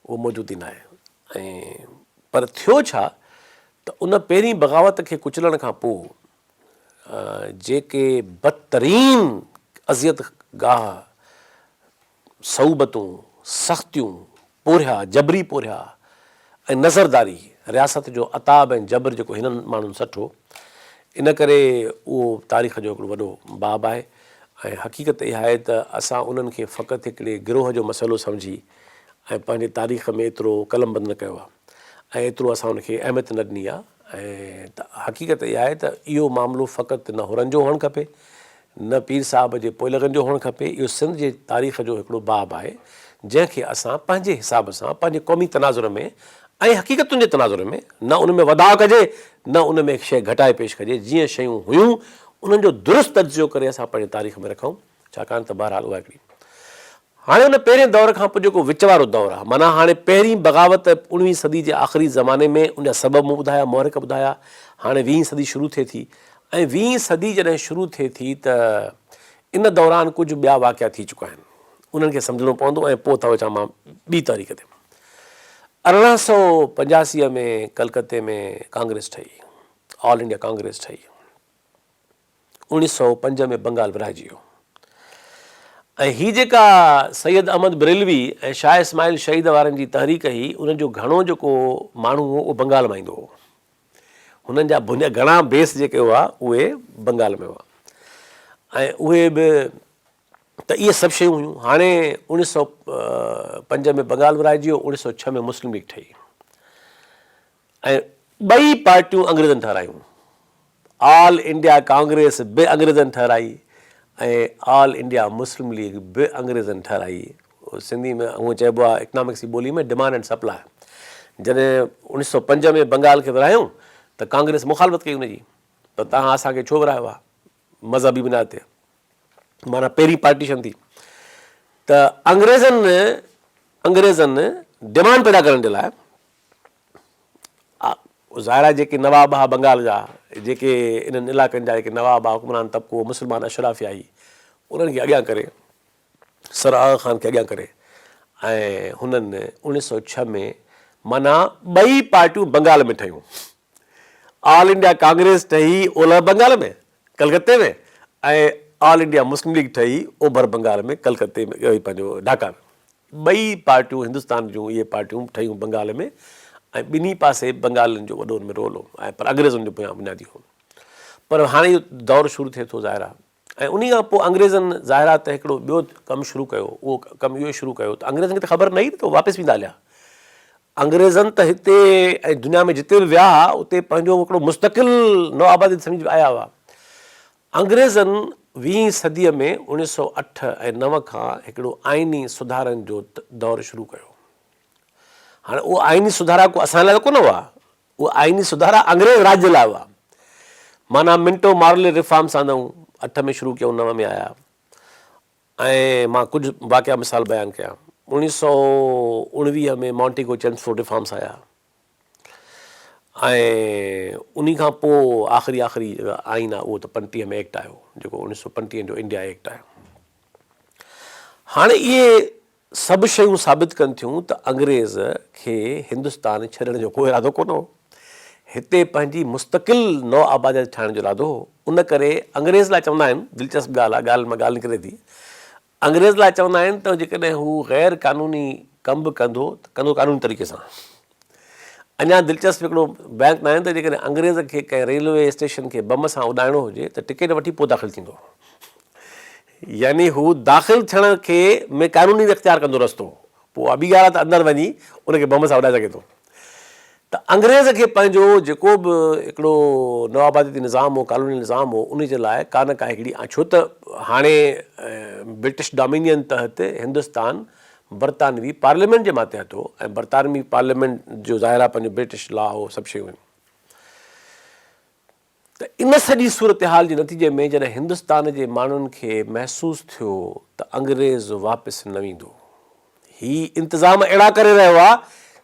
Speaker 1: اهو موجود ئي ناهي ۽ پر ٿيو ڇا ته ان پهرين بغاوت کي ڪچلڻ کان پوء جيڪي بدترين اذيت گاهه صعوبتون، سختيون، پورهيا، جبري پورهيا ۽ نظرداري، رياست جو عتاب ۽ جبر جيڪو هنن ماڻهن سٺو، ان ڪري اهو تاريخ جو هڪڙو وڏو باب آهي ۽ حقيقت اها آهي ته اسان انهن کي فقط هڪڙي گروهه جو مسئلو سمجهي ۽ پنهنجي تاريخ ۾ ايترو قلمبند نه ڪيو آهي ۽ ايترو اسان ان کي اهميت نه ڏني آهي ۽ حقيقت اها آهي ته اهو معاملو فقط نه حرن جو هئڻ کپي نه پير صاحب جي پوئلڳن جو هئڻ کپي، اهو سنڌ جي تاريخ جو هڪڙو باب آهي، جنهن کي اسان پنهنجي حساب سان پنهنجي قومي تناظر ۾ ۽ حقيقتن جي تناظر ۾ نه ان ۾ وڌاء ڪجي نه ان ۾ شيء گهٽائي پيش ڪجي، جيئن شيون هيون انهن جو درست تجزيو ڪري اسان پنهنجي تاريخ ۾ رکون، ڇاڪاڻ ته بهرحال اها هڪڙي. هاڻي ان پهرين دور کان پوء جيڪو وچ وارو دور آهي، معنيٰ هاڻي پهرين بغاوت اڻويهين صدي جي آخري زماني ۾ ان جا سبب مون ٻڌايا، محرڪ ٻڌايا، هاڻي ويهين صدي شروع ٿئي ٿي ۽ ويهين صدي جڏهن شروع ٿئي ٿي ته ان دوران ڪجهه ٻيا واقعا ٿي چڪا آهن، انهن کي سمجهڻو پوندو ۽ پوء ٿو اچان مان ٻي تاريخ تي. 1885 ۾ ڪلڪتي ۾ ڪانگريس ٺهي، آل انڊيا ڪانگريس ٺهي. 1905 ۾ بنگال ورهائجي ويو ۽ هي جيڪا سيد احمد بريلوي ۽ شاهه اسماعيل شهيد وارن جي تحريڪ هئي انهن جو گهڻو جيڪو ماڻهو هو اهو بنگال مان ايندو هو. هنن جا بنيا گهڻا بيس جيڪي هئا اهي بنگال ۾ هئا ۽ اهي به ته اهي سڀ شيون هيون. هاڻي 1905 ۾ بنگال ورهائجي ويو، 1906 ۾ مسلم ليگ ٺهي. ۽ ٻئي پارٽيون انگريزن ٺهرايون. آل انڊيا ڪانگريس به انگريزن ٺهرائي ۽ آل انڊيا مسلم ليگ به انگريزن ٺهرائي. سنڌي ۾ هونء چئبو آهي اڪنامڪس جي ٻولي ۾ ڊمانڊ اينڊ سپلاء. جڏهن 1905 ۾ بنگال کي ورهايائون ته ڪانگريس مخالفت ڪئي ان جي ته توهان اسان کي ڇو ورهايو آهي مذهبي بنياد تي. معنيٰ پهرين پارٽيشن ٿي ته انگريزن انگريزن ڊمانڊ پيدا ڪرڻ جي لاء ظاهر آهي جيڪي نواب ها بنگال جا، جيڪي انهن علائقن جا جيڪي نواب ها حڪمران طبقو مسلمان اشرافيا هئي انهن کي اڳيان ڪري سر آغا خان کي اڳيان ڪري ۽ هنن 1906 ۾ معنيٰ ٻئي پارٽيون بنگال ۾ ٺهيون. آل انڊيا ڪانگريس ٺهي اولهه بنگال ۾ ڪلڪتي ۾ ۽ آل انڊيا مسلم ليگ ٺهي اوڀر بنگال ۾ ڪلڪتي ۾ پنهنجو ڍاڪا ۾. ٻئي پارٽيون هندستان جون اهي پارٽيون ٺهيون بنگال ۾ ۽ ٻنهي پاسي بنگالين جو وڏو ان ۾ رول هو ۽ پر انگريزن جو پويان بنيادي هو پر هاڻي اهو دور شروع ٿئي ٿو ظاهر آهي ۽ انهي کان پوء انگريزن ظاهر آهي ته هڪڙو ٻيو ڪم شروع ڪيو اهو ڪم اهو شروع ڪيو ته انگريزن کي ته خبر نه هئي ته واپس ويندا هليا انگريزن ته هتي ۽ دنيا ۾ جتي به ويا اتي پنهنجو هڪڙو مستقل نوآبادي سمجهي آيا هئا انگريزن ويهين صديء ۾ 1908 ۽ 9 کان هڪڙو آئيني سڌارن جو دور شروع ڪيو. هاڻي اهي آئيني سڌارا ڪو اسان لاء ته ڪونه هئا، اهي آئيني سڌارا انگريز راڄ جي لاء هئا. معنيٰ منٽو مارلي ريفارمس آندائون، اٺ ۾ شروع ڪيائون نو ۾ آيا ۽ مان ڪجهه واقعا مثال بيان ڪيا. 1919 ۾ مانٽيگو چيمسفورڊ ريفارمس آيا. ۽ انهي کان پوء آخري آخري جيڪا آئين آهي اهو ته 35 ۾ ايڪٽ آيو جيڪو 1935 جو انڊيا ايڪٽ آهي. هاڻي اهي سڀ شيون ثابت ڪن ٿيون ته انگريز کي هندستان ڇڏڻ جو ڪو ارادو ڪونه هو. هتي پنهنجي مستقل نو آباديات ٺاهڻ جو ارادو هو. ان ڪري انگريز لاء چوندا آهن، دلچسپ ڳالهه آهي، ڳالهه مان ڳالهه نڪري ٿي، انگريز لاء چوندا آهن ته جيڪڏهن هو غير قانوني ڪم به ڪندو ته ڪندو قانوني طريقي سان. اڃا دلچسپ هڪڙو بيان ڪندا آهن ته جيڪڏهن انگريز کي ڪنهن ريلوي اسٽيشن کي بم سان اڏائڻو هجي ته ٽڪيٽ وٺي پوء داخل ٿيندو. يعني هو داخل ٿيڻ کي ۾ قانوني اختيار ڪندو رستو. پوء اها ٻي ڳالهه آهي ته اندر وڃي ان کي بم سان اڏائي سگهي ٿو. ته انگريز کي پنهنجو جيڪو به هڪڙو نوآباديتي نظام هو، ڪالونيل نظام هو، ان جي لاء ڪا نه ڪا هڪڙي ڇو ته هاڻي برٽش ڊامينين تحت هندستان برطانوي پارليامينٽ جي ماتحت هو ۽ برطانوي پارليامينٽ جو ظاهر آهي پنهنجو برٽش لا هو سڀ شيون هيون. ته ان سڄي صورتحال جي نتيجي ۾ جڏهن هندستان جي ماڻهن کي محسوس ٿيو ته انگريز واپس نه ويندو، هي انتظام اهڙا ڪري رهيو آهي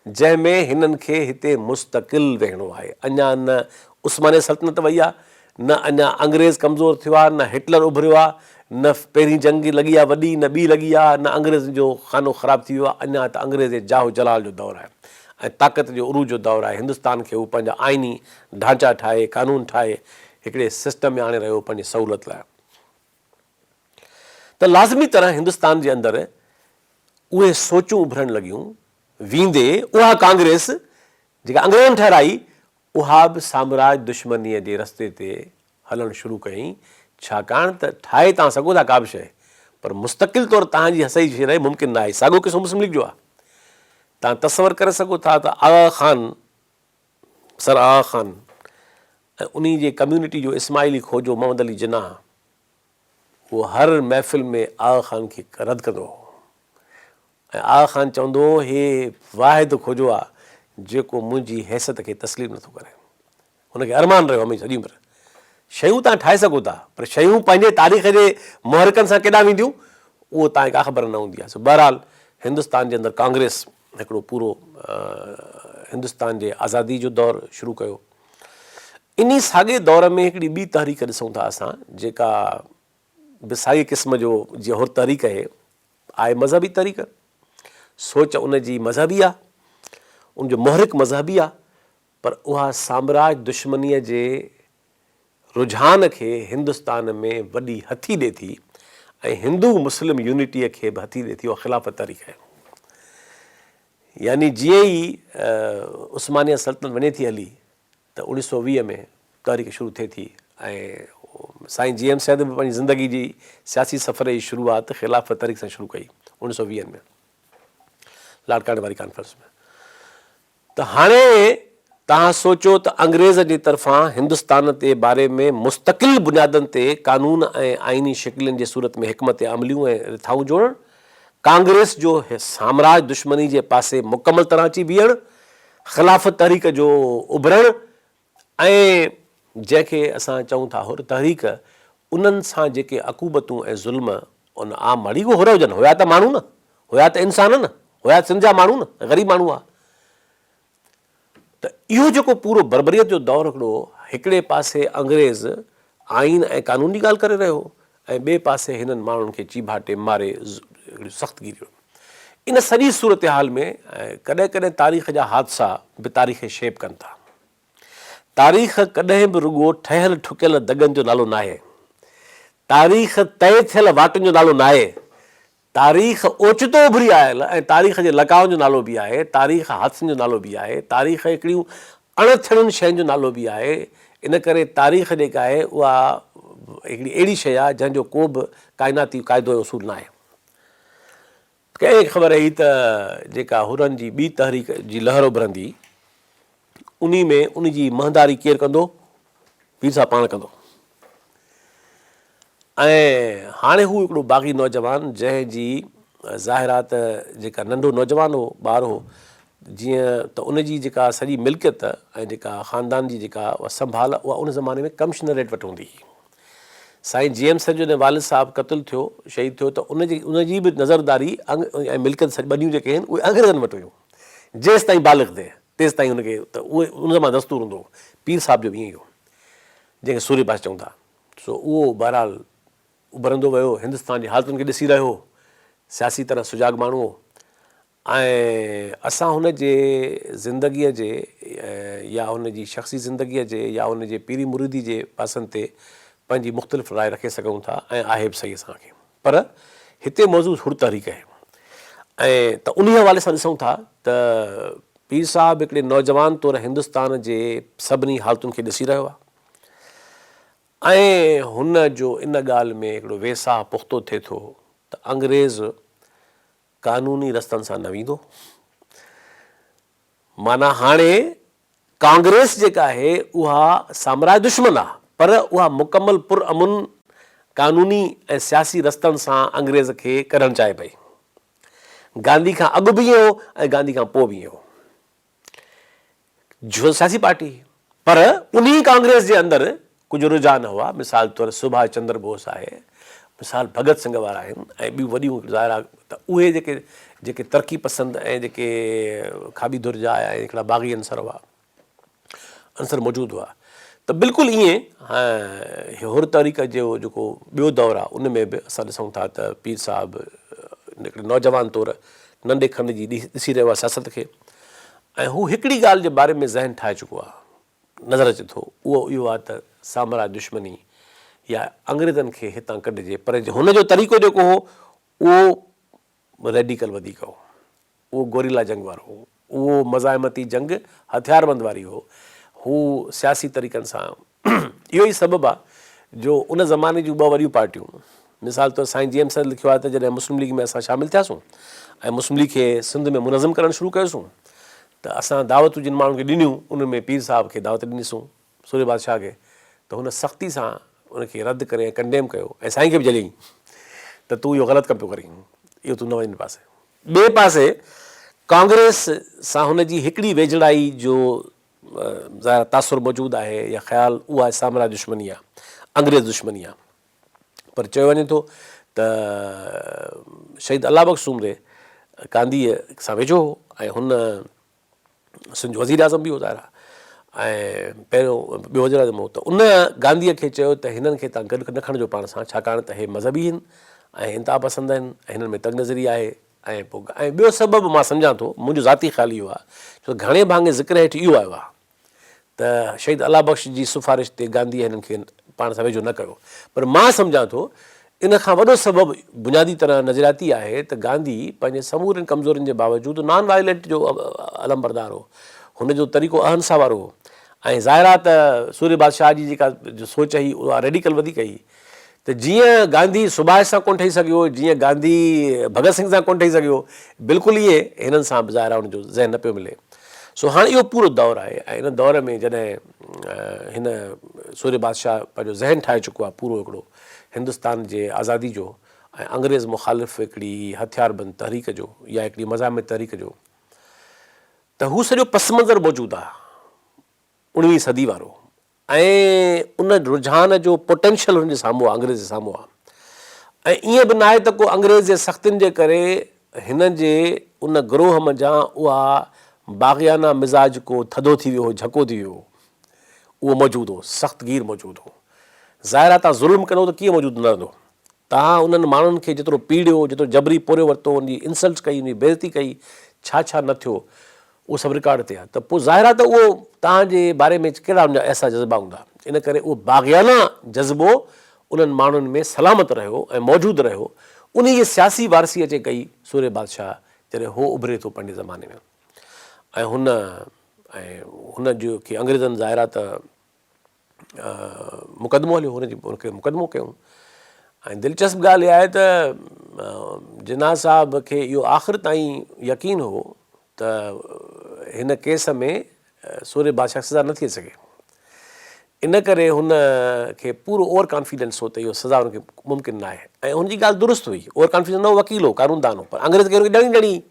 Speaker 1: جنهن ۾ هنن کي هتي مستقل ويهڻو آهي. اڃا نه عثمانيه سلطنت وئي آهي، نه اڃا انگريز ڪمزور ٿيو آهي، نه هٽلر اڀريو آهي، نه پهرين جنگ لڳي آهي وڏي، نه ٻي لڳي آهي، نه انگريزن جو خانو خراب ٿي ويو آهي، اڃا ته انگريز جي جاه و جلال جو دور آهي ۽ طاقت جو عروج جو دور آهي. هندستان کي هو پنهنجا آئيني ڍانچا ٺاهي، قانون ٺاهي هڪڙي سسٽم ۾ آڻي رهيو هو پنهنجي سهولت لاء. ته لازمي طرح هندستان جي اندر اهي سوچون اڀرڻ لڳيون، ويندي اها ڪانگريس جيڪا انگريزن ٺهرائي اها به سامراج دشمنيء جي رستي تي هلڻ شروع ڪيائين، ڇاڪاڻ ته ٺاهي توهان سگهو ٿا ڪا به شيء پر مستقل طور توهان جي هسئي شيء رهي ممڪن ناهي، ساڳيو قصو مسلم ليگ جو آهي. توهان تصور ڪري سگهو ٿا ته آغا خان، سر آغا خان ۽ انهي جي ڪميونٽي جو اسماعيلي کوجو محمد علي جناح اهو هر محفل ۾ آغا خان کي رد ڪندو هو ۽ آغا خان چوندو هو هي واحد کوجو آ جيڪو منهنجي حيثيت کي تسليم نٿو ڪري. هن کي ارمان رهيو هميشه سڄي عمر. شيون توهان ٺاهي سگهو ٿا پر شيون پنهنجي تاريخ جي محرڪن سان ڪيڏانهن وينديون اهو توهان کي ڪا خبر نه هوندي آهي. سو بهرحال هندستان جي اندر ڪانگريس هڪڙو پورو هندستان جي آزادي جو دور شروع ڪيو. انهي ساڳئي دور ۾ هڪڙي ٻي تحريڪ ڏسون ٿا اسان جيڪا به ساڳئي قسم جو جيئن حر تحريڪ اهي آهي مذهبي تحريڪ، سوچ ان جي مذهبي آهي، ان جو محرڪ مذهبي آهي پر اها سامراج دشمنيء جي رجحان کي هندستان ۾ وڏي هٿي ڏي ٿي ۽ هندو مسلم يونٽيء کي به هٿي ڏي ٿي اها خلافت تحريڪ آهي. يعني جيئن ئي عثمانيه سلطنت وڃي ٿي هلي ته 1920 ۾ تحريڪ شروع ٿئي ٿي ۽ سائين جي ايم سيد به پنهنجي زندگي جي سياسي سفر جي شروعات خلافت تحريڪ سان شروع ڪئي 1920 ۾ لاڙڪاڻي واري ڪانفرنس ۾. ته هاڻي توهان سوچيو ته انگريز جي طرفان هندستان تي باري ۾ مستقل بنيادن تي قانون ۽ آئيني شڪلين جي صورت ۾ حڪمت عمليون ۽ رٿائون جوڙڻ، ڪانگريس جو سامراج دشمني جي پاسي مڪمل طرح اچي بيهڻ، خلافت تحريڪ جو اڀرڻ ۽ جنهن کي اسان چئون ٿا حر تحريڪ، انهن سان جيڪي عقوبتون ۽ ظلم ان عام مڙئي ڪو حر هجن، هيا ته ماڻهو نه، هيا ته انسان نه، هيا ته سنڌ جا ماڻهو نه، غريب ماڻهو هئا. ته اهو جيڪو پورو بربريت جو دور هڪڙو هڪڙي پاسي انگريز آئين ۽ قانون جي ڳالهه ڪري رهيو هو ۽ ٻئي پاسي هنن ماڻهن کي چيڀاٽي ماري هڪڙي سخت گيري ان سڄي صورتحال ۾ ڪڏهن ڪڏهن تاريخ جا حادثا به تاريخ کي شيپ ڪن ٿا. تاريخ ڪڏهن به رڳو ٺهيل ٺڪيل دڳن جو نالو ناهي. تاريخ طئي ٿيل واٽن جو نالو ناهي. تاريخ اوچتو اڀري آيل ۽ تاريخ جي لقائن جو نالو به آهي، تاريخ حادثن جو نالو به آهي، تاريخ هڪڙيون اڻ ٿيڻين شين جو نالو به آهي، ان ڪري تاريخ جيڪا آهي اها هڪڙي اهڙي شيء آهي جنهن جو ڪو به ڪائناتي قاعدو ۽ اصول ناهي. ڪنهن کي خبر هئي ته جيڪا حرن جي ٻي تحريڪ جي لهر اڀرندي انهي ۾ ان جي مهنداري ڪير ڪندو؟ پير صاحب پاڻ ڪندو. ۽ هاڻي هو هڪڙو باغي نوجوان جنهن جي ظاهر آ ته جيڪا ننڍو نوجوان هو، ٻار هو، جيئن ته ان جي جيڪا سڄي ملڪيت ۽ جيڪا خاندان جي جيڪا اها سنڀال اها ان زماني ۾ ڪمشنريٽ وٽ هوندي هئي. سائين جي ايم سيد جو جڏهن والد صاحب قتل ٿيو، شهيد ٿيو ته ان جي ان جي به نظرداري ۽ ملڪيت سڄي ٻنيون جيڪي آهن اهي انگريزن وٽ هيون. جيستائين بالغ ٿئي تيستائين هن کي ته اهي ان زماني دستور هوندو هو. پير صاحب جو به ائين ئي هو. جنهن کي سوري پاش چئون ٿا. سو اهو بهرحال اڀرندو ويو، هندستان جي حالتن کي ڏسي رهيو هو، سياسي طرح سجاڳ ماڻهو هو ۽ اسان هن جي زندگيء جي يا هن جي شخصي زندگيء جي يا هن جي پيري مريدي جي پاسن تي پنهنجي مختلف راء رکي سگهون ٿا ۽ آهي به صحيح اسان کي پر هتي موضوع حر تحريڪ آهي ۽ ته انهي حوالي سان ڏسون ٿا ته پير صاحب هڪڙي نوجوان طور هندستان جي سڀني حالتن کي ڏسي رهيو آهي ۽ هن جو ان ڳالهه ۾ هڪڙو ويساهه پختو ٿئي ٿو ته انگريز قانوني رستن سان نه ويندو. معنيٰ هاڻي ڪانگريس جيڪا آهي اها سامراج دشمن آهي پر اها مڪمل پر امن قانوني ۽ سياسي رستن سان انگريز کي ڪڍڻ چاهي پئي. گانڌي کان اڳ به ائين هو ۽ گانڌي کان پوء به ائين هو. جو سياسي پارٽي هئي پر انهي ڪانگريس جي اندر ڪجهه رجحان هئا مثال طور سڀاش چندر بوس آهي مثال ڀڳت سنگهه وارا آهن ۽ ٻيون وڏيون ظاهر آهي ته اهي جيڪي جيڪي ترقي پسند ۽ جيڪي کاٻي ڌر جا آيا ۽ هڪڙا باغي عنصر هئا، عنصر موجود هئا ته بلڪل ائين حر تحريڪ جو جيڪو ٻيو دور آهي ان ۾ به اسان ڏسون ٿا ته پير صاحب هڪڙي نوجوان طور ننڍي کنڊ جي ڏسي رهيو آهي سياست کي ۽ هو هڪڙي ڳالهه جي باري ۾ ذهن ٺاهي چڪو آهي نظر اچي ٿو اهو اهو آهي ته سامراج دشمني يا انگريزن کي هتان ڪڍجي پر هن جو طريقو جيڪو هو اهو ريڊيڪل وڌيڪ هو اهو گوريلا جنگ وارو هو، اهو مزاحمتي جنگ هٿياربند واري هو، هو سياسي طريقن سان اهو ئي سبب آ جو ان زماني جون ٻه وڏيون پارٽيون مثال طور سائين جي ايم سيد لکيو آهي ته جڏهن مسلم ليگ ۾ اسان شامل ٿياسون ۽ مسلم ليگ کي سنڌ ۾ منظم ڪرڻ شروع ڪيوسون ته اسان دعوتون جن ماڻهن کي ڏنيون انهن ۾ پير صاحب کي دعوت ڏنيسون سورهيه بادشاهه کي ته هن سختي سان ان کي رد ڪري ۽ ڪنڊيم ڪيو ۽ سائين کي به جهليائين ته تون اهو غلط ڪم پيو ڪرين اهو تون نه وڃ ان پاسي. ٻئي پاسي ڪانگريس سان هن جي هڪڙي ويجهڙائي جو ظاهر تاثر موجود آهي يا خيال اهو آهي سامراج دشمني آهي، انگريز دشمني آهي. پر چيو وڃي ٿو ته شهيد الله بخش سومري گانڌيء سان ويجهو هو ۽ هن سنڌ جو وزيراعظم به هو ظاهر آهي ۽ پهريون ٻيو وزيراعظم هو ته ان گانڌيء کي چيو ته هنن کي تان گڏ نه کڻجو پاڻ سان ڇاڪاڻ ته هي مذهبي آهن ۽ انتها پسند آهن ۽ هنن ۾ تنگ نظري آهي ۽ پوء ۽ ٻيو سبب مان سمجهان ٿو منهنجو ذاتي خيال اهو آهي ڇو ته گهڻي ڀاڱي ذڪر هيٺ اهو آيو آهي ته شهيد الله بخش جي سفارش تي گانڌيء هنن کي پاڻ سان ويجهو نه ڪيو پر مان سمجهان ٿو ان کان وڏو سبب بنيادي طرح نظرياتي آهي ته گانڌي پنهنجي سمورين ڪمزورين جي باوجود نان وائلينٽ جو علمبردار هو. هن جو طريقو اهنسا وارو هو ۽ ظاهر آهي ته سورهيه بادشاهه جي جيڪا سوچ هئي اها ريڊيڪل وڌيڪ هئي ته جيئن گانڌي سڀاش سان ڪونه ٺهي سگهيو، جيئن گانڌي ڀڳت سنگهه سان ڪونه ٺهي سگهيو، بلڪل ائين هنن سان به ظاهر آهي هن جو ذهن نه پيو ملي. سو هاڻ اهو پورو دور آهي ۽ ان دور ۾ جڏهن هن سورهيه بادشاهه پنهنجو ذهن ٺاهي چڪو آهي پورو هڪڙو هندستان جي آزادي جو ۽ انگريز مخالف هڪڙي هٿياربند تحريڪ جو يا هڪڙي مزاحمت تحريڪ جو ته هو سڄو پس منظر موجود آهي اڻويهين صدي وارو ۽ ان رجحان جو پوٽينشل هن جي سامهون آهي انگريز جي سامهون آهي ۽ ائين به ناهي ته ڪو انگريز جي سختين جي ڪري هن جي ان گروهه منجهان اها باغيانه مزاج ڪو ٿڌو ٿي ويو هو جهڪو ٿي ويو هو اهو موجود هو، سخت گير موجود هو. ظاهر آهي توهان ظلم ڪندو ته ڪيئن موجود نه رهندو. توهان انهن ماڻهن کي جيترو پيڙيو، جيترو جبري پورهيو ورتو، انهن جي انسلٽ ڪئي، انهن جي بيعزتي ڪئي، ڇا ڇا نه ٿيو، اهو سڀ رڪارڊ تي آهي ته پوء ظاهر آهي ته اهو توهان جي باري ۾ ڪهڙا ان جا احساس جذبا هوندا. ان ڪري اهو باغيانه جذبو انهن ماڻهن ۾ سلامت رهيو ۽ موجود رهيو. انهي جي سياسي وارثي اچي ڪئي سورهيه بادشاهه جڏهن هو اڀري ٿو پنهنجي زماني ۾. ۽ هن ۽ هن جو کي انگريزن ظاهر آهي ته مقدمو هليو هن جي هن کي مقدمو ڪيون ۽ دلچسپ ڳالهه اها آهي ته جناح صاحب کي اهو آخر تائين يقين هو ته هن ڪيس ۾ سورهيه بادشاهه کي سزا نه ٿي سگهي ان ڪري هن کي پورو اوور ڪانفيڊنس هو ته اهو سزا هن کي ممڪن ناهي ۽ هن جي ڳالهه درست هئي. اوور ڪانفيڊنس نه هو وڪيل هو، قانوندان هو پر انگريز کي هن کي ڏيڻي ڏيڻي هئي.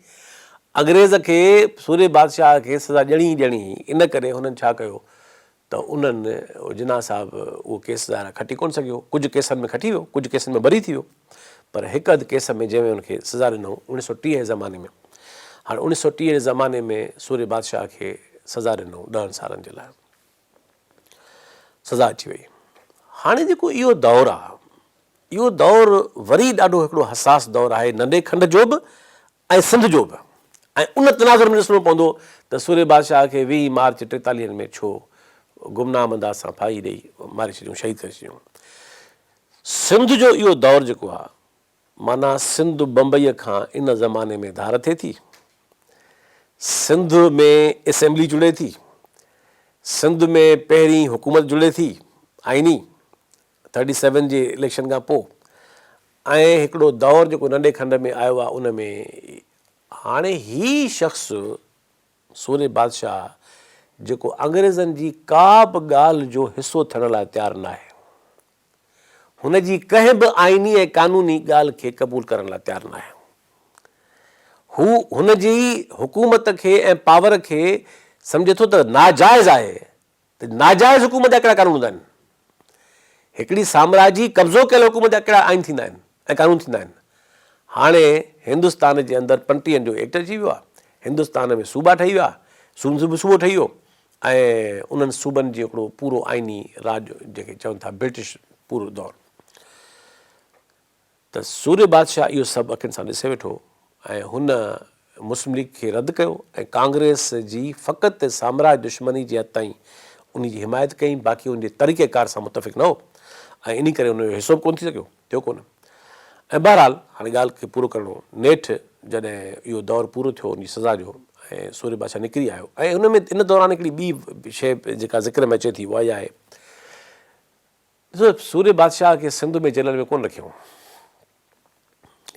Speaker 1: انگريز کي سورهيه بادشاهه کي سزا ڏيڻي ئي ڏيڻي هئي. ان ڪري هنن ڇا ڪيو ته انهن جناح صاحب اهو ڪيس ظاهر آهي کٽي ڪونه سگهيو. ڪجهه ڪيسن ۾ کٽي ويو، ڪجهه ڪيسن ۾ بري ٿي ويو پر هڪ اڌ ڪيس ۾ جنهن ۾ هن کي سزا ڏنائون اوڻيهه سو ٽيهه جي زماني ۾. هاڻي اوڻيهه سو ٽيهه جي زماني ۾ سورهيه بادشاهه کي سزا ڏنائون ڏهن سالن جي لاء. سزا اچي وئي. هاڻي جيڪو اهو دور آ، اهو دور وري ڏاڍو هڪڙو حساس دور آهي ننڍي کنڊ جو به ۽ سنڌ جو به ۽ ان تناظر ۾ ڏسڻو پوندو ته سورهيه بادشاهه کي ويهين مارچ ٽيتاليهن ۾ ڇو گمنام انداز سان ڦاهي ڏئي ماري ڇڏيون، شهيد ڪري ڇڏيون. سنڌ جو اهو دور جيڪو آ، معنيٰ سنڌ بمبئيء کان ان زماني ۾ ڌار ٿئي ٿي. سنڌ ۾ اسيمبلي جڙي ٿي. سنڌ ۾ پهرين حڪومت جڙي ٿي، آئيني، ٿرٽي سيون جي اليڪشن کان پوء ۽ هڪڙو دور جيڪو ننڍي کنڊ ۾ آيو آهي ان ۾ هاڻي هي شخص سورهيه بادشاهه جيڪو انگريزن جي ڪا به ڳالهه جو حصو ٿيڻ لاء تيار ناهي. هن جي ڪنهن به آئيني ۽ قانوني ڳالهه کي قبول ڪرڻ لاء تيار ناهي. هو هن جي حڪومت کي ۽ پاور کي سمجهي ٿو ته ناجائز آهي ته ناجائز حڪومت جا ڪهڙا قانون هوندا آهن؟ هڪڙي سامراجي قبضو ڪيل حڪومت جا ڪهڙا آئين ٿيندا آهن ۽ قانون ٿيندا آهن؟ هاڻي هندستان جي اندر پنٽيهن جو ايڪٽ اچي ويو آهي. هندستان ۾ صوبا ٺهي ويا، سنڌ به صوبو ٺهي ويو ۽ انهن صوبن جي هڪڙو پورو آئيني راڄ جنهن کي چون ٿا برٽش پورو دور. ته سورهيه بادشاهه اهو سڀ اکين سان ڏسي ويٺو ۽ هن مسلم ليگ کي رد ڪيو ۽ ڪانگريس جي فقط سامراج دشمني جي حد تائين انهي جي حمايت ڪئي باقي ان جي طريقه ڪار سان متفق نه هو ۽ انهي ڪري ان جو حصو به ڪونه ٿي سگهيو ٿيو ڪونه ۽ بهرحال هاڻي ڳالهه کي پورو ڪرڻو نيٺ جڏهن اهو دور پورو ٿيو ان جي سزا جو ۽ سورهيه بادشاهه نڪري آيو ۽ ان ۾ ان دوران هڪڙي ٻي شيء جيڪا ذڪر ۾ اچي ٿي اها اها آهي ڏسو سورهيه بادشاهه کي سنڌ ۾ جيلن ۾ ڪونه رکيائون.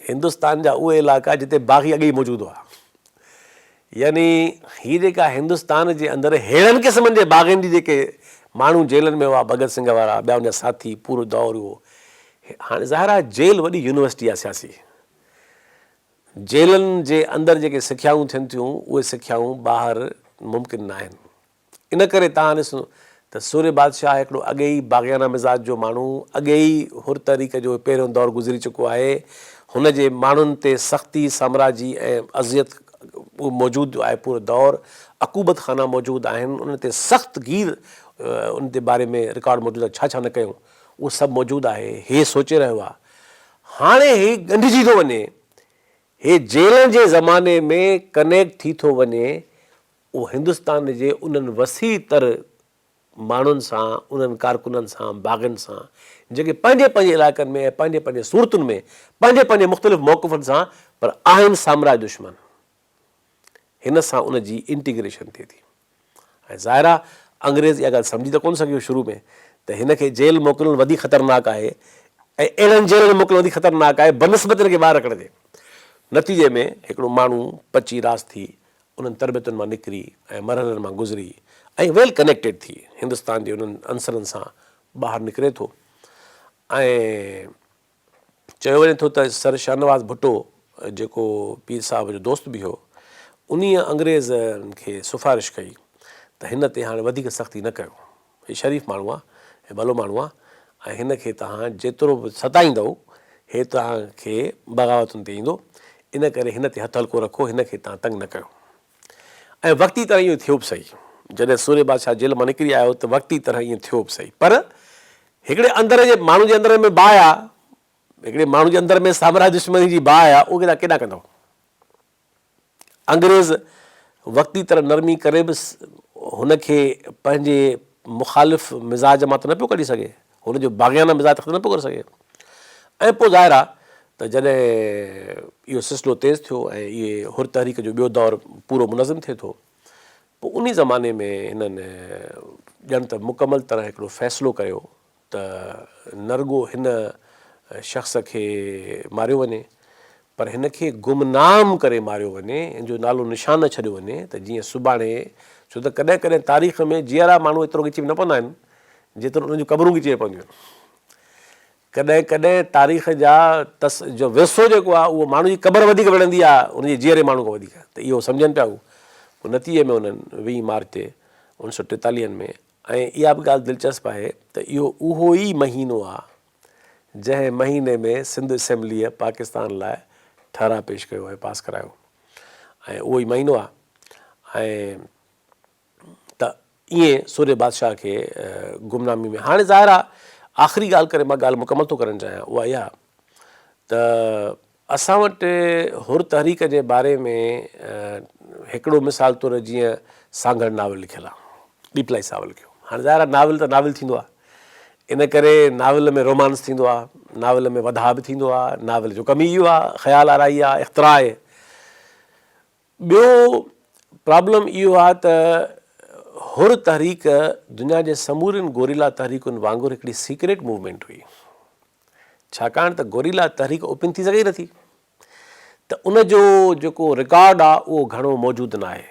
Speaker 1: هندستان جا اهي علائقا جتي باغي اڳي ئي موجود هئا. يعني هي جيڪا هندستان جي اندر ههڙن قسمن جي باغين جي جيڪي ماڻهو جيلن ۾ هئا ڀڳت سنگهه وارا ٻيا ان جا ساٿي پورو دور اهو هاڻي ظاهر آهي جيل وڏي يونيورسٽي آهي سياسي. جيلن جي اندر جيڪي سکيائون ٿين ٿيون اهي سکيائون ٻاهر ممڪن ناهن. ان ڪري توهان ڏسو ته سورهيه بادشاهه هڪڙو اڳي ئي باغيانه مزاج جو ماڻهو، اڳي ئي حر تحريڪ جو پهريون دور گذري چڪو آهي، هن جي ماڻهن تي سختي سامراجي ۽ اذيت موجود آهي پورو دور، عقوبت خانا موجود آهن، انهن تي سخت گير ان جي باري ۾ رڪارڊ موجود آهي ڇا ڇا نه ڪيون اهو سڀ موجود آهي، هي سوچي رهيو آهي هاڻي هي ڳنڍجي ٿو وڃي، هي جيلن جي زماني ۾ ڪنيڪٽ ٿي ٿو وڃي اهو هندستان جي انهن وسيع تر ماڻهن سان، انهن ڪارڪنن سان، باغين سان، جيڪي پنهنجي پنهنجي علائقن ۾ ۽ پنهنجي پنهنجي صورتن ۾، پنهنجي پنهنجي مختلف موقفن سان پر آهن سامراج دشمن. هن سان ان جي انٽيگريشن ٿئي ٿي. ۽ ظاهر آهي انگريز اها ڳالهه سمجهي ته ڪونه سگهيو شروع ۾ ته هن کي جيل موڪلڻ وڌيڪ خطرناڪ آهي ۽ اهڙن جيلن ۾ موڪلڻ وڌيڪ خطرناڪ آهي بنسبت هن کي ٻاهر رکڻ جي. نتيجي ۾ هڪڙو ماڻهو پچي راس ٿي انهن تربيتن مان نڪري ۽ مرحلن مان گذري ۽ ويل ڪنيڪٽيڊ ٿي هندستان جي انهن عنصرن سان ٻاهر نڪري ٿو ۽ چيو وڃي ٿو ته سر شاهنواز ڀٽو جيڪو پير صاحب جو دوست به هو انهيء انگريزن کي سفارش ڪئي ته هن تي هاڻي وڌيڪ سختي نه ڪيو هي شريف ماڻهو آ هي ڀلو ماڻهو آ ۽ هن کي توهان جيترو به ستائيندؤ هي توهان کي بغاوتن تي ايندو ان ڪري هن تي هٿ هلڪو رکو هن کي توهان تنگ نه ڪيو ۽ وقتي طرح اهو ٿيو به سهي جڏهن سورهيه بادشاهه جيل مان نڪري آيو ته وقتي طرح ائين ٿيو به سهي پر هڪڙي اندر جي ماڻهو جي اندر ۾ باهه آ هڪڙي ماڻهو جي اندر ۾ سامراج دشمني جي باهه آ اهو ڪيڏانهن ڪندؤ. انگريز وقتي طرح نرمي ڪري به هن کي پنهنجي مخالف مزاج مان ته نه پيو ڪڍي سگهي، هن جو باغيانه مزاج ختم نه پيو ڪري سگهي ۽ پوء ظاهر آهي ته جڏهن اهو سلسلو تيز ٿيو ۽ اهي حر تحريڪ جو ٻيو دور پورو منظم ٿئي ٿو پوء انهي زماني ۾ هنن ڄڻ ته مڪمل طرح هڪڙو فيصلو ڪيو ته نه رڳو هن شخص کي ماريو وڃي پر هن کي گمنام ڪري ماريو وڃي، هن جو نالو نشان نه ڇڏيو وڃي ته جيئن سڀاڻي، ڇو ته ڪڏهن ڪڏهن تاريخ ۾ جيئرا ماڻهو ايترو ڳچي ۾ نه پوندا آهن جيترو انهن جون قبرون ڳچي ۾ پونديون آهن. ڪڏهن ڪڏهن تاريخ جا تس جو ورثو جيڪو آهي اهو ماڻهو جي قبر وڌيڪ وڙهندي آهي ان جي جيئري ماڻهو کان وڌيڪ ته اهو سمجهن پيا هو. پوء نتيجي ۾ انهن ويهين مارچ تي اڻ سو ٽيتاليهن ۾ ۽ اها به ڳالهه دلچسپ آهي ته اهو اهو ئي مهينو آهي جنهن مهيني ۾ سنڌ اسيمبليء پاڪستان لاء ٺهراء پيش ڪيو ۽ پاس ڪرايو ۽ اهو ئي مهينو آهي ۽ ته ائين سورهيه بادشاهه کي گمنامي ۾ هاڻي ظاهر آهي آخري ڳالهه ڪري مان ڳالهه مڪمل ٿو ڪرڻ چاهيان اها اها ته اسان وٽ حر تحريڪ جي باري ۾ هڪڙو مثال طور جيئن سانگهڙ ناول لکيل آ، ڏيپلائي صاحب لکيو. هاڻي ظاهر آ ناول ته ناول ٿيندو آ، ان ڪري ناول ۾ رومانس ٿيندو آ، ناول ۾ وڌاء به ٿيندو آ، ناول جو ڪم ئي اهو آ، خيال آرائي آ، اختراع آهي. ٻيو پرابلم اهو آ ته حر تحريڪ دنيا جي سمورين گوريلا تحريڪن وانگر هڪڙي سيڪريٽ موومينٽ هئي. ڇاڪاڻ ته گوريلا تحريڪ اوپن ٿي سگهي ئي نٿي ته ان جو جيڪو رڪارڊ آ اهو گهڻو موجود ناهي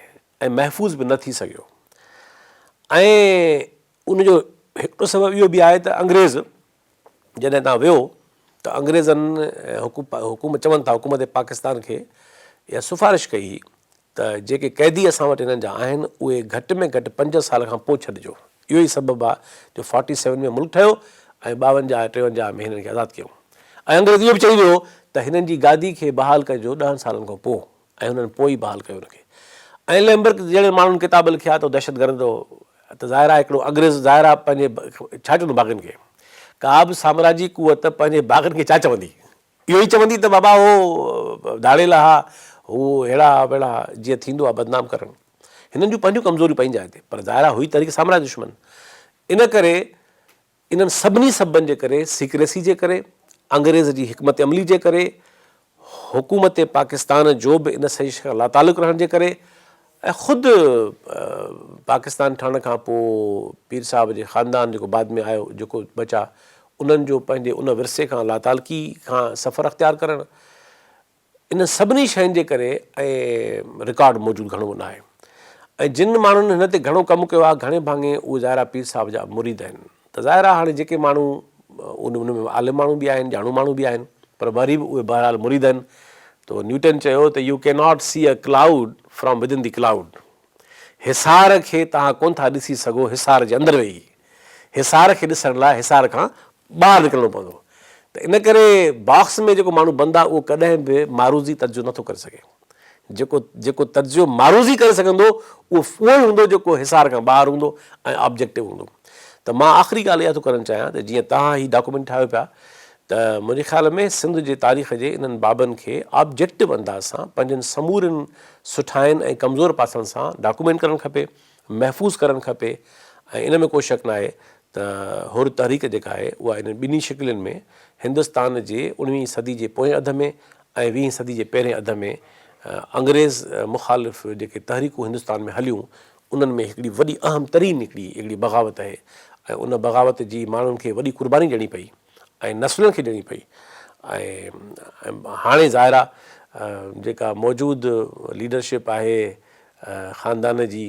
Speaker 1: ۽ محفوظ به نه ٿي سگهيو ۽ ان جو هڪڙو سبب اهو به آهي ته انگريز جڏهن تان ويو ته انگريزن حڪومت چون ٿا حڪومت پاڪستان کي اها سفارش ڪئي هئي ته جيڪي قيدي اسان وٽ هنن جا آهن اهي گهٽ ۾ گهٽ پنج سال کان پوء ڇڏجو. اهو ئي سبب آهي جو فارٽي سيون ۾ ملڪ ٺهيو ۽ ٻاونجاهه ٽيونجاهه ۾ هنن کي آزاد ڪيائون ۽ انگريز اهو به چئي ويو ته هنن جي گادي کي بحال ڪجو ڏهن سالن کان پوء ۽ هنن پوء ئي بحال ڪيو ان کي ۽ ليمبرڪ جهڙن ماڻهن ڪتاب لکيا ته دهشتگرد ته ظاهر آهي هڪڙو انگريز ظاهر آهي پنهنجي ڇا چوندو باغين کي ڪا به سامراجي قوت پنهنجي باغين کي ڇا چوندي اهو ئي چوندي ته بابا هو ڌاڙيل ها، هو ههڙا ها وهڙا ها، جيئن ٿيندو آهي بدنام ڪرڻ. هنن جون پنهنجون ڪمزوريون پنهنجي جاء تي، پر ظاهر آهي هئي تحريڪ سامراج دشمن. ان ڪري انهن سڀني سببن جي ڪري، سيڪريسي جي ڪري، انگريز جي حڪمت عملي جي ڪري، حڪومت پاڪستان جو به ان شيء کان لاتعلق رهڻ جي ڪري ۽ خود پاڪستان ٺهڻ کان پوء پير صاحب جي خاندان جيڪو بعد ۾ آيو جيڪو بچا انهن جو پنهنجي ان ورثي کان لاتعلقي کان سفر اختيار ڪرڻ انهن سڀني شين جي ڪري ۽ رڪارڊ موجود گهڻو نه آهي ۽ جن ماڻهن هن تي گهڻو ڪم ڪيو آهي گهڻي ڀاڱي اهي ظاهر آهي پير صاحب جا مريد آهن ته ظاهر آهي هاڻي جيڪي ماڻهو ان ۾ عالم ماڻهو به آهن ڄاڻو ماڻهو به آهن پر وري به اهي بهرحال مريد آهن ته نيوٽن چيو ته you can not see a cloud from within the cloud حصار کي توهان ڪونه ٿا ڏسي سگهو حصار جي اندر ويهي حصار کي ڏسڻ لاء حصار کان ٻاهر نڪرڻو پوندو ته ان ڪري باڪس ۾ جيڪو ماڻهو بند آهي اهو ڪڏهن به معروضي تجزيو نٿو ڪري سگهي جيڪو جيڪو تجزيو معروضي ڪري سگهندو اهو اهو ئي هوندو جيڪو حصار کان ٻاهر هوندو ۽ آبجيڪٽو هوندو ته مان آخري ڳالهه اها ٿو ڪرڻ چاهيان ته جيئن توهان هي ڊاڪومينٽ ٺاهيو پيا ته منهنجي خيال ۾ سنڌ جي تاريخ جي انهن بابن کي آبجيڪٽو انداز سان پنهنجن سمورين سٺاين ۽ ڪمزور پاسن سان ڊاڪومينٽ ڪرڻ کپي، محفوظ ڪرڻ کپي ۽ ان ۾ ڪو شڪ ناهي ته حر تحريڪ جيڪا آهي اها انهن ٻنهي شڪلين ۾ هندستان جي اڻويهين صدي جي پوئين اڌ ۾ ۽ ويهين صدي جي پهرين اڌ ۾ انگريز مخالف جيڪي تحريڪون هندستان ۾ هليون انهن ۾ هڪڙي وڏي اهم ترين هڪڙي هڪڙي بغاوت آهي ۽ ان بغاوت جي ماڻهن کي وڏي قرباني ڏيڻي پئي ۽ نسلن کي ڏيڻي پئي ۽ هاڻي ظاهر آهي جيڪا موجود ليڊرشپ آهي خاندان جي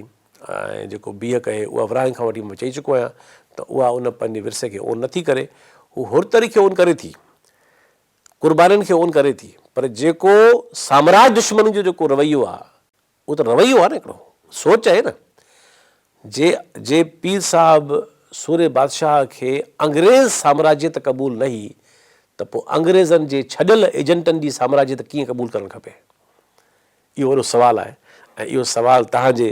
Speaker 1: ۽ جيڪو بيهڪ آهي اها ورهاڱي کان وٺي مان چئي چڪو آهيان ته اها ان پنهنجي ورثي کي اون نٿي ڪري هو هر طريقي اون ڪري ٿي قربانين کي اون ڪري ٿي پر جيڪو سامراج دشمني جو جيڪو رويو آهي اهو ته رويو آهي نه هڪڙو سوچ آهي نه جي جي پير صاحب سورهيه بادشاهه کي انگريز سامراجيت قبول نه هئي ته پوء انگريزن جي ڇڏيل ايجنٽن جي سامراجيت ڪيئن قبول ڪرڻ کپي؟ اهو وڏو سوال آهي ۽ اهو سوال توهان جي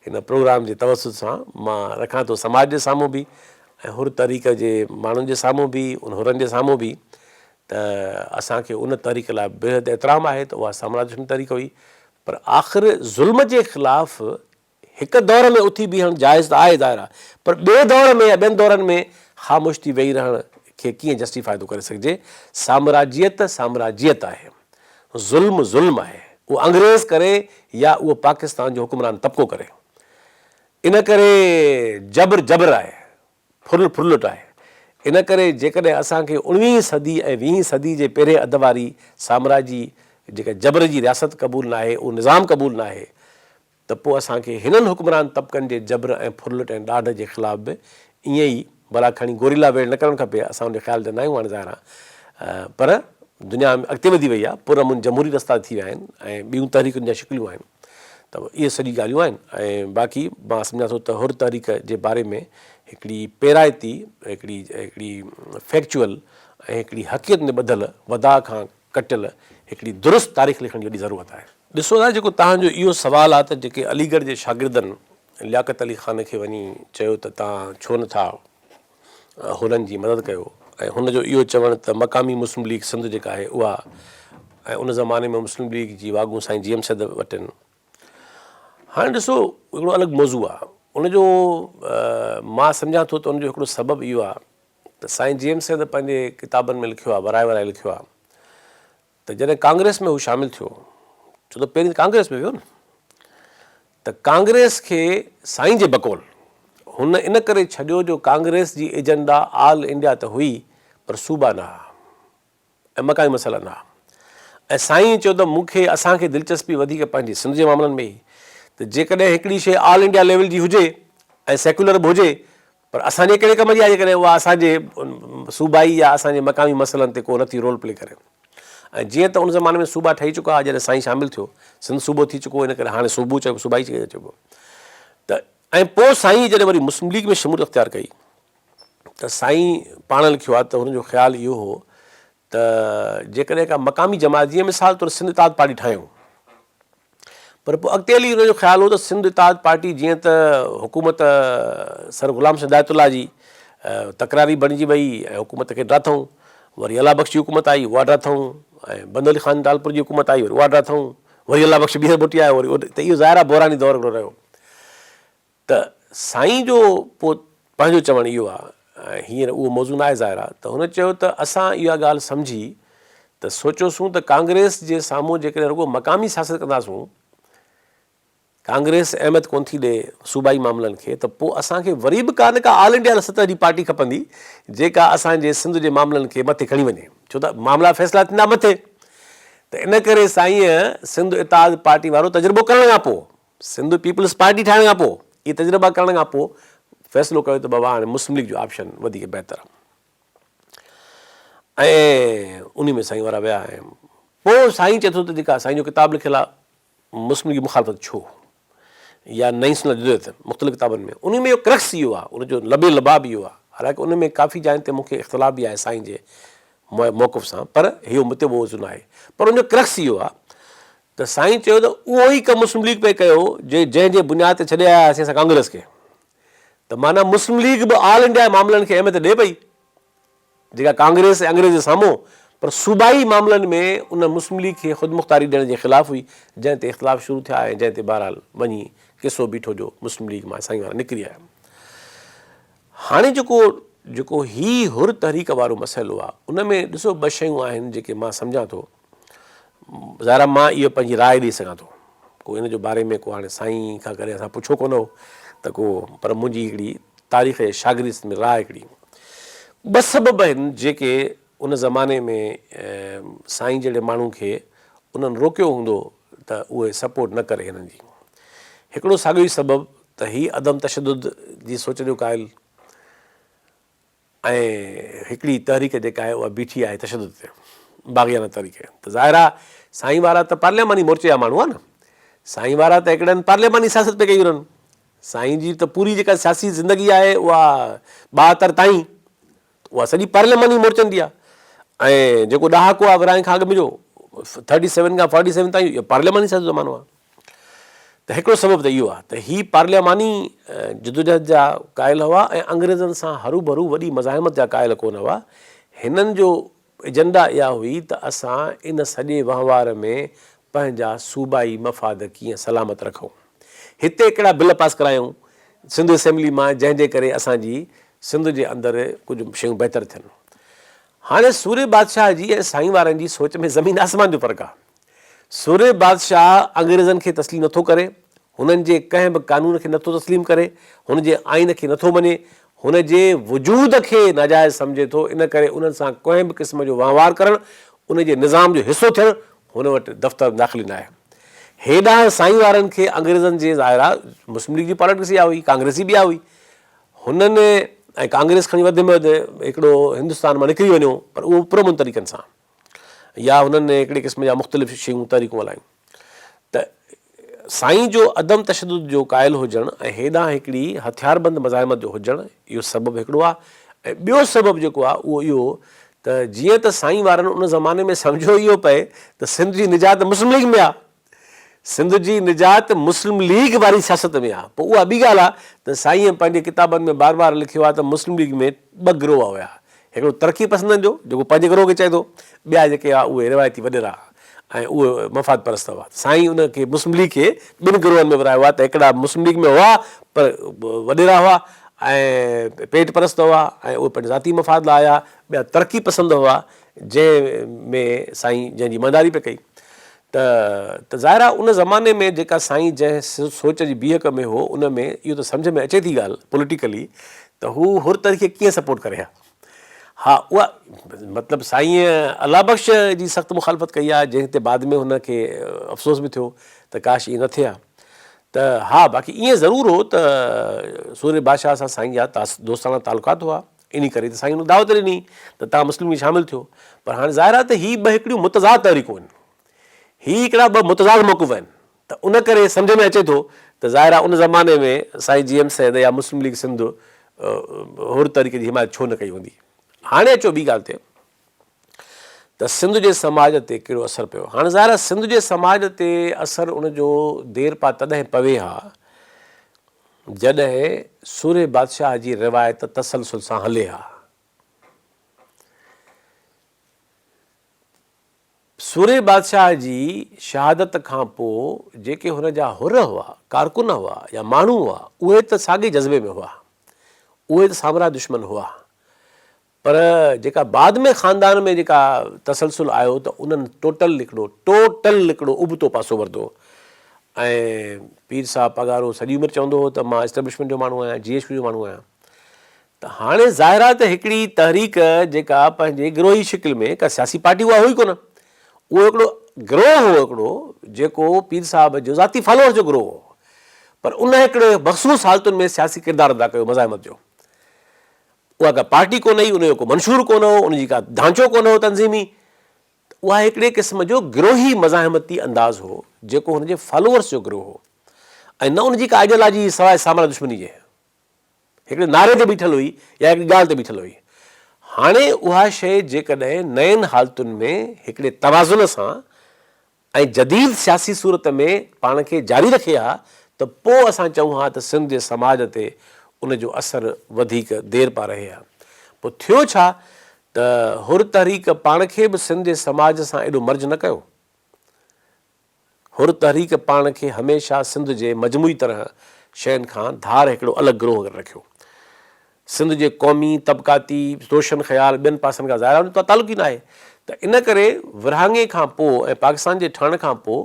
Speaker 1: هن پروگرام جي توسط سان مان رکان ٿو سماج جي سامهون به ۽ حر تحريڪ جي ماڻهن جي سامهون به ان حرن جي سامهون به ته اسان کي ان تحريڪ لاء بيحد احترام آهي ته اها سامراج دشمن تحريڪ هئي پر آخر ظلم جي خلاف هڪ دور ۾ اٿي بيهڻ جائز ته آهي ظاهر آهي پر ٻئي دور ۾ يا ٻين دورن ۾ خاموش ٿي ويهي رهڻ کي ڪيئن جسٽيفائي ٿو ڪري سگهجي؟ سامراجيت سامراجيت آهي. ظلم ظلم آهي. اهو انگريز ڪري يا اهو پاڪستان جو حڪمران طبقو ڪري. ان ڪري جبر جبر آهي. ڦرلٽ ڦرلٽ آهي. ان ڪري جيڪڏهن اسان کي اڻويهين صدي ۽ ويهين صدي جي پهرين اڌ واري سامراجي جيڪا جبر جي رياست قبول ناهي، اهو نظام قبول ناهي ته پوء اسان کي هنن حڪمران طبقن جي جبر ۽ ڦرلٽ ۽ ڏاڍ جي خلاف به ائين ئي ڀلا کڻي گوريلا ويڙهه نه ڪرڻ کپي، اسان ان جي خيال جا ناهيون هاڻي ظاهر آهي پر دنيا اڳتي وڌي وئي آهي، پرامن جمهوري رستا ٿي ويا آهن ۽ ٻيون تحريڪن جا شڪليون آهن. ته اهي سڄي ڳالهيون آهن ۽ باقي مان سمجهان ٿو ته حر تحريڪ جي باري ۾ هڪڙي پيرائتي هڪڙي هڪڙي فيڪچوئل ۽ هڪڙي حقيقت تي ٻڌل وڌاء کان ڪٽيل هڪڙي درست تاريخ لکڻ جي وڏي ضرورت آهي. ڏسو ٿا جيڪو توهان جو اهو سوال آهي ته جيڪي علي ڳڙهه جي شاگردن لياقت علي خان کي وڃي چيو ته توهان ڇو نه ٿا حرن جي مدد ڪيو ۽ هن جو اهو چوڻ ته مقامي مسلم ليگ سنڌ جيڪا آهي اها ۽ ان زماني ۾ مسلم ليگ جي واڳون سائين جي ايم سيد وٽ آهن. هاڻي ڏسو هڪڙو الڳ موضوع آهي ان جو مان سمجهان ٿو ته ان جو هڪڙو سبب اهو آهي ته سائين جي ايم سيد پنهنجي ڪتابن ۾ لکيو آهي ورائي ورائي لکيو آهي ته جڏهن ڪانگريس ۾ هو شامل ٿيو، ڇو ته پهرين ته ڪانگريس ۾ ويو نه، ته ڪانگريس کي سائين جي بقول هن ان ڪري ڇڏيو جو ڪانگريس جي ايجنڊا آل انڊيا ته هئي پر صوبا نه ها ۽ مقامي مسئلا نه ها ۽ سائين چيو ته مون کي اسان کي دلچسپي وڌيڪ پنهنجي سنڌ جي معاملن ۾ هئي ته جيڪڏهن هڪڙي شيء آل انڊيا ليول جي هجي ۽ سيڪيولر به هجي پر اسان جي ڪهڙي ڪم جي آهي جيڪڏهن اها اسان جي صوبائي يا اسان جي مقامي مسئلن تي ڪو نه ٿي رول پلي ڪري ۽ جيئن ته ان زماني ۾ صوبا ٺهي چڪا هئا جڏهن سائين شامل ٿيو سنڌ صوبو ٿي چڪو ان ڪري هاڻي صوبو چئبو صوبائي چئبو ته ۽ پوء سائين جڏهن وري مسلم ليگ ۾ شموليت اختيار ڪئي ته سائين پاڻ لکيو آهي ته هن جو خيال اهو هو ته جيڪڏهن ڪا مقامي جماعت جيئن مثال طور سنڌ اتحاد پارٽي ٺاهيون پر پوء اڳتي هلي ان جو خيال هو ته سنڌ اتحاد پارٽي جيئن ته حڪومت سر غلام حسين هدايت الله جي تڪراري بڻجي وئي ۽ حڪومت کي ڊاٿئون، وري الله بخش جي حڪومت آئي اها ڊاٿئون ۽ بند علي خان ٽالپر جي حڪومت آئي وري اها ڊاٿئون، وري الله بخش ٻيهر موٽي آيو وري ته اهو ظاهر آهي بحراني دور هڪڙو رهيو ته سائين جو پوء پنهنجو چوڻ اهو آهي ۽ هينئر اهو موضوع ناهي ظاهر آهي ته هن چيو ته اسان اها ڳالهه سمجهي ته سوچيوسون ته ڪانگريس جي سامهون جيڪڏهن رڳو مقامي سياست ڪنداسون، ڪانگريس اهميت ڪونه ٿي ڏئي صوبائي معاملن کي ته پوء اسان کي وري به ڪا نه ڪا آل انڊيا سطح جي پارٽي کپندي جيڪا اسان جي سنڌ جي معاملن کي مٿي کڻي وڃي ڇو ته معاملا فيصلا ٿيندا مٿي ته ان ڪري سائينء سنڌ اتحاد پارٽي وارو تجربو ڪرڻ کان پوء سنڌ پيپلز پارٽي ٺاهڻ کان پوء اهي تجربا ڪرڻ کان پوء فيصلو ڪيو ته بابا هاڻي مسلم ليگ جو آپشن وڌيڪ بهتر آهي ۽ انهي ۾ سائين وارا ويا ۽ پوء سائين چئي ٿو ته جيڪا سائين جو ڪتاب لکيل آهي مسلم ليگ جي مخالفت ڇو يا نئين سنڌ جدوجهد مختلف ڪتابن ۾ انهي ۾ اهو ڪرڪس اهو آهي ان جو لب لباب اهو آهي حالانڪه ان ۾ ڪافي جاين تي مون کي اختلاف به آهي سائين جي موقف سان پر اهو متي موضوع نه آهي پر ان جو ڪرڪس اهو آهي ته سائين چيو ته اهو ئي ڪم مسلم ليگ پئي ڪيو جنهن جي بنياد تي ڇڏي آيا هئاسين اسان ڪانگريس کي ته معنيٰ مسلم ليگ به آل انڊيا جي معاملن کي اهميت ڏئي پئي جيڪا ڪانگريس ۽ انگريز جي سامهون پر صوبائي معاملن ۾ ان مسلم ليگ کي خودمختاري ڏيڻ جي خلاف هئي جنهن تي اختلاف شروع ٿيا ۽ جنهن تي بهرحال وڃي قصو بيٺو جو مسلم ليگ مان سائين وارا نڪري آيا. هاڻي جيڪو جيڪو هي حر تحريڪ وارو مسئلو آهي ان ۾ ڏسو ٻه شيون آهن جيڪي مان سمجهان ٿو ظاهر آهي مان اهو پنهنجي راء ڏئي سگهان ٿو ڪو ان جو باري ۾ ڪو هاڻي سائين کان ڪڏهن اسان پڇيو ڪونه هو ته ڪو پر منهنجي هڪڙي تاريخ جي شاگرد ۾ راء هڪڙي ٻه سبب آهن جيڪي ان زماني ۾ سائين جهڙي ماڻهو کي انهن روڪيو هوندو ته اهي سپورٽ نه ڪري هنن جي. هڪڙو ساڳيو ئي سبب ته هي عدم تشدد جي سوچ جو قائل ۽ هڪڙي تحريڪ جيڪا آهي اها بيٺي آهي تشدد تي باغيانه تحريڪ ته ظاهر آهي سائين وارا ته پارلياماني مورچي جا ماڻهو آهن سائين وارا ته هڪڙن پارلياماني سياست پئي ڪئي انهن سائين جي ته پوري جيڪا سياسي زندگي آهي اها 72 تائين اها سڄي پارلياماني مورچن جي آهي ۽ جيڪو ڏهاڪو آهي ورهاڱي کان اڳ ۾ جو ٿرٽي سيون کان فورٽي سيون تائين اهو پارلياماني سياست جو زمانو آهي ته هڪڙو سبب ته اهو آهي ته هي پارلياماني جدوجهد جا قائل هئا ۽ انگريزن سان هروڀرو وڏي مزاحمت جا قائل ڪونه هئا. هنن جو ايجنڊا اها هئي ته اسان ان سڄي وهنوار ۾ پنهنجا صوبائي مفاد ڪيئن سلامت رکون. هتي ڪهڙا بل پاس ڪرايون سنڌ اسيمبلي مان جنهن جي ڪري اسان جي سنڌ جي اندر ڪجهه شيون بهتر ٿين. هاڻي سورهيه بادشاهه جي ۽ سائين وارن جي سوچ ۾ زمين آسمان جو فرق آهي. سورهيه بادشاهه انگريزن کي تسليم نٿو ڪري، هنن جي ڪنهن به قانون کي نٿو تسليم ڪري، هن جي آئين کي نٿو مڃي، هن جي وجود کي ناجائز سمجهي ٿو، ان ڪري انهن سان ڪنهن به قسم جو وهنوار ڪرڻ، ان جي نظام جو حصو ٿيڻ هن وٽ دفتر داخل ئي ناهي. هيڏانهن سائين وارن کي انگريزن جي ظاهر آ مسلم ليگ جي پاليٽڪس اها هئي، ڪانگريسي به اها هئي. هنن ۽ ڪانگريس کڻي وڌ ۾ وڌ هڪڙو هندستان مان نڪري وڃو پر اهو پرامن طريقن سان يا هنن هڪڙي قسم جا مختلف شيون تحريڪون هلايون ته سائين جو عدم تشدد جو قائل هجڻ ۽ هيڏانهن هڪڙي هٿياربند مزاحمت جو هجڻ اهو سبب هڪڙو آهي ۽ ٻيو سبب جيڪو آهي اهو اهو ته جيئن ته سائين وارن ان زماني ۾ سمجهيو اهو پئي ته سنڌ جي نجات مسلم ليگ ۾ آهي سنڌ جي نجات مسلم ليگ واري سياست ۾ آ. پوء اها ٻي ڳالهه آ ته سائينء پنهنجي ڪتابن ۾ بار بار لکيو آ ته مسلم ليگ ۾ ٻه گروهه هيا. هڪڙو ترقي پسندن جو، جيڪو پنهنجي گروهه کي چئي ٿو، ٻيا جيڪي هئا اهي روايتي وڏيرا ۽ اهي مفاد پرست هئا. سائين ان کي مسلم ليگ کي ٻن گروهن ۾ ورهايو آ ته هڪڙا مسلم ليگ ۾ هئا پر وڏيرا هئا ۽ پيٽ پرست هئا ۽ اهي پنهنجي ذاتي مفاد لاء آيا، ٻيا ترقي پسند هئا جنهن ۾ سائين جنهن جي ايمانداري پئي ڪئي. ته ته ظاهر آهي ان زماني ۾ جيڪا سائين جنهن سوچ جي بيهڪ ۾ هو ان ۾ اهو ته سمجهه ۾ اچي ٿي ڳالهه پوليٽيڪلي ته هو حر تحريڪ کي ڪيئن سپورٽ ڪري ها. ها اها مطلب سائينء الله بخش جي سخت مخالفت ڪئي آهي جنهن تي بعد ۾ هن کي افسوس به ٿيو ته ڪاش ائين نه ٿئي ها ته ها باقي ائين ضرور هو ته سورهيه بادشاهه سان سائين جا دوستاڻا تعلقات هئا انهي ڪري ته سائين هن دعوت ڏني ته توهان مسلم ليگ ۾ شامل ٿيو پر هاڻي ظاهر آهي ته هي ٻه هڪڙيون متضاد تحريڪون آهن هي هڪڙا ٻه متضاد موقف آهن ته ان ڪري سمجهه ۾ اچي ٿو ته ظاهر آهي ان زماني ۾ سائين جي ايم سيد يا مسلم ليگ سنڌ حر تحريڪ جي حمايت ڇو نه ڪئي هوندي. هاڻي اچو ٻي ڳالهه تي. ته سنڌ جي سماج تي ڪهڙو اثر پيو. هاڻ ظاهر آهي سنڌ جي سماج تي اثر ان جو دير پا تڏهن پوي ها جڏهن سورهيه بادشاهه جي روايت تسلسل سان هلي ها. سورهيه بادشاهه جي شهادت کان پوء جيڪي هن جا حر هئا، ڪارڪن هئا يا ماڻهو هئا، اهي ته ساڳئي جذبي ۾ هئا. اهي ته سامراج دشمن هئا. پر جيڪا بعد ۾ خاندان ۾ جيڪا تسلسل آيو ته انهن ٽوٽل هڪڙو ٽوٽل هڪڙو ابتو پاسو ورتو ۽ پير صاحب پاڳارو سڄي عمر چوندو هو ته مان اسٽيبلشمينٽ جو ماڻهو آهيان جي ايڇ ڪيو جو ماڻهو آهيان ته هاڻي ظاهر آهي ته هڪڙي تحريڪ جيڪا پنهنجي گروهي شڪل ۾ ڪا سياسي پارٽي اها هئي ڪونه اهو هڪڙو گروهه هو هڪڙو جيڪو پير صاحب جو ذاتي فالوورز جو گروهه هو پر ان هڪڙي مخصوص حالتن ۾ سياسي ڪردار ادا ڪيو مزاحمت جو اها ڪا پارٽي ڪونه هئي، ان جو ڪو منشور ڪونه هو، ان جي ڪا ڍانچو ڪونه هو تنظيمي، ته اها هڪڙي قسم جو گروهي مزاحمتي انداز هو، جيڪو هن جي فالوورس جو گروهه هو ۽ نه ان جي ڪا آئيڊيالاجي هئي سواء سامراج دشمني جي. هڪڙي نعري تي بيٺل هئي يا هڪڙي ڳالهه تي بيٺل هئي. هاڻي اها شيء جيڪڏهن نين حالتن ۾ هڪڙي توازن سان ۽ جديد سياسي صورت ۾ پاڻ کي جاري رکي ها ته پوء اسان چئون ها ته سنڌ جي سماج تي ان جو اثر وڌيڪ دير پا رهي ها. پوء ٿيو ڇا ته حر تحريڪ پاڻ کي به سنڌ جي سماج سان ايڏو مرج نه ڪيو. حر تحريڪ پاڻ کي هميشه سنڌ جي مجموعي طرح شين کان ڌار هڪڙو الڳ گروهه ڪري رکيو. سنڌ جي قومي، طبقاتي، روشن خيال ٻين پاسن کان ظاهر آهي ان جو تعلق ئي ناهي ته ان ڪري ورهاڱي کان پوء ۽ پاڪستان جي ٺهڻ کان پوء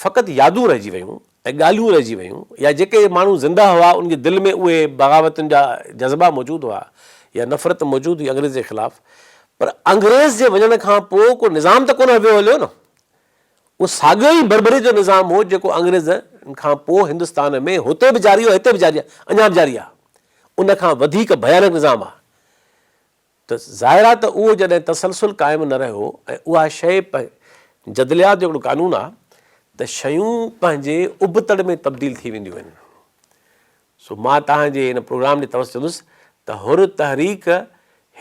Speaker 1: فقط يادون رهجي ويون ۽ ڳالهيون رهجي ويون يا جيڪي ماڻهو زنده هئا ان جي دل ۾ اهي بغاوتن جا جذبا موجود هئا يا نفرت موجود هئي انگريز جي خلاف پر انگريز جي وڃڻ کان پوء ڪو نظام ته ڪونه ويو هليو نه اهو ساڳيو ئي بربريت جو نظام هو جيڪو انگريزن کان پوء هندستان ۾ هتي به جاري هو هتي به جاري آهي اڃا به جاري آهي ان کان وڌيڪ ڀيانڪ نظام آهي ته ظاهر آهي ته اهو جڏهن تسلسل قائم نه رهيو ۽ اها شيء جدليات جو هڪڙو قانون آهي ته شيون پنهنجي ابتڙ ۾ تبديل ٿي وينديون آهن سو مان توهان جي هن پروگرام جي توسط چوندس ته حر تحريڪ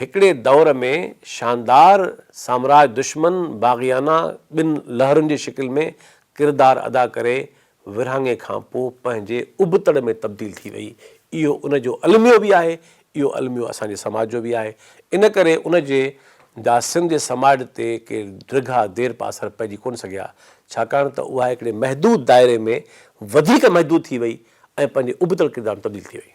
Speaker 1: هڪڙي دور ۾ شاندار سامراج دشمن باغيانه ٻن لهرن جي شڪل ۾ ڪردار ادا ڪري ورهاڱي کان پوء پنهنجي ابتڙ ۾ تبديل ٿي وئي. اهو ان جو الميو به آهي، اهو الميو اسان جي سماج جو به آهي. ان ڪري ان جي جا سنڌ جي سماج تي ڪي ڊگها دير پا اثر پئجي ڪونه سگهيا، ڇاڪاڻ ته اها هڪڙي محدود دائري ۾ وڌيڪ محدود ٿي وئي ۽ پنهنجي ابتڙ ڪردار ۾ تبديل ٿي وئي.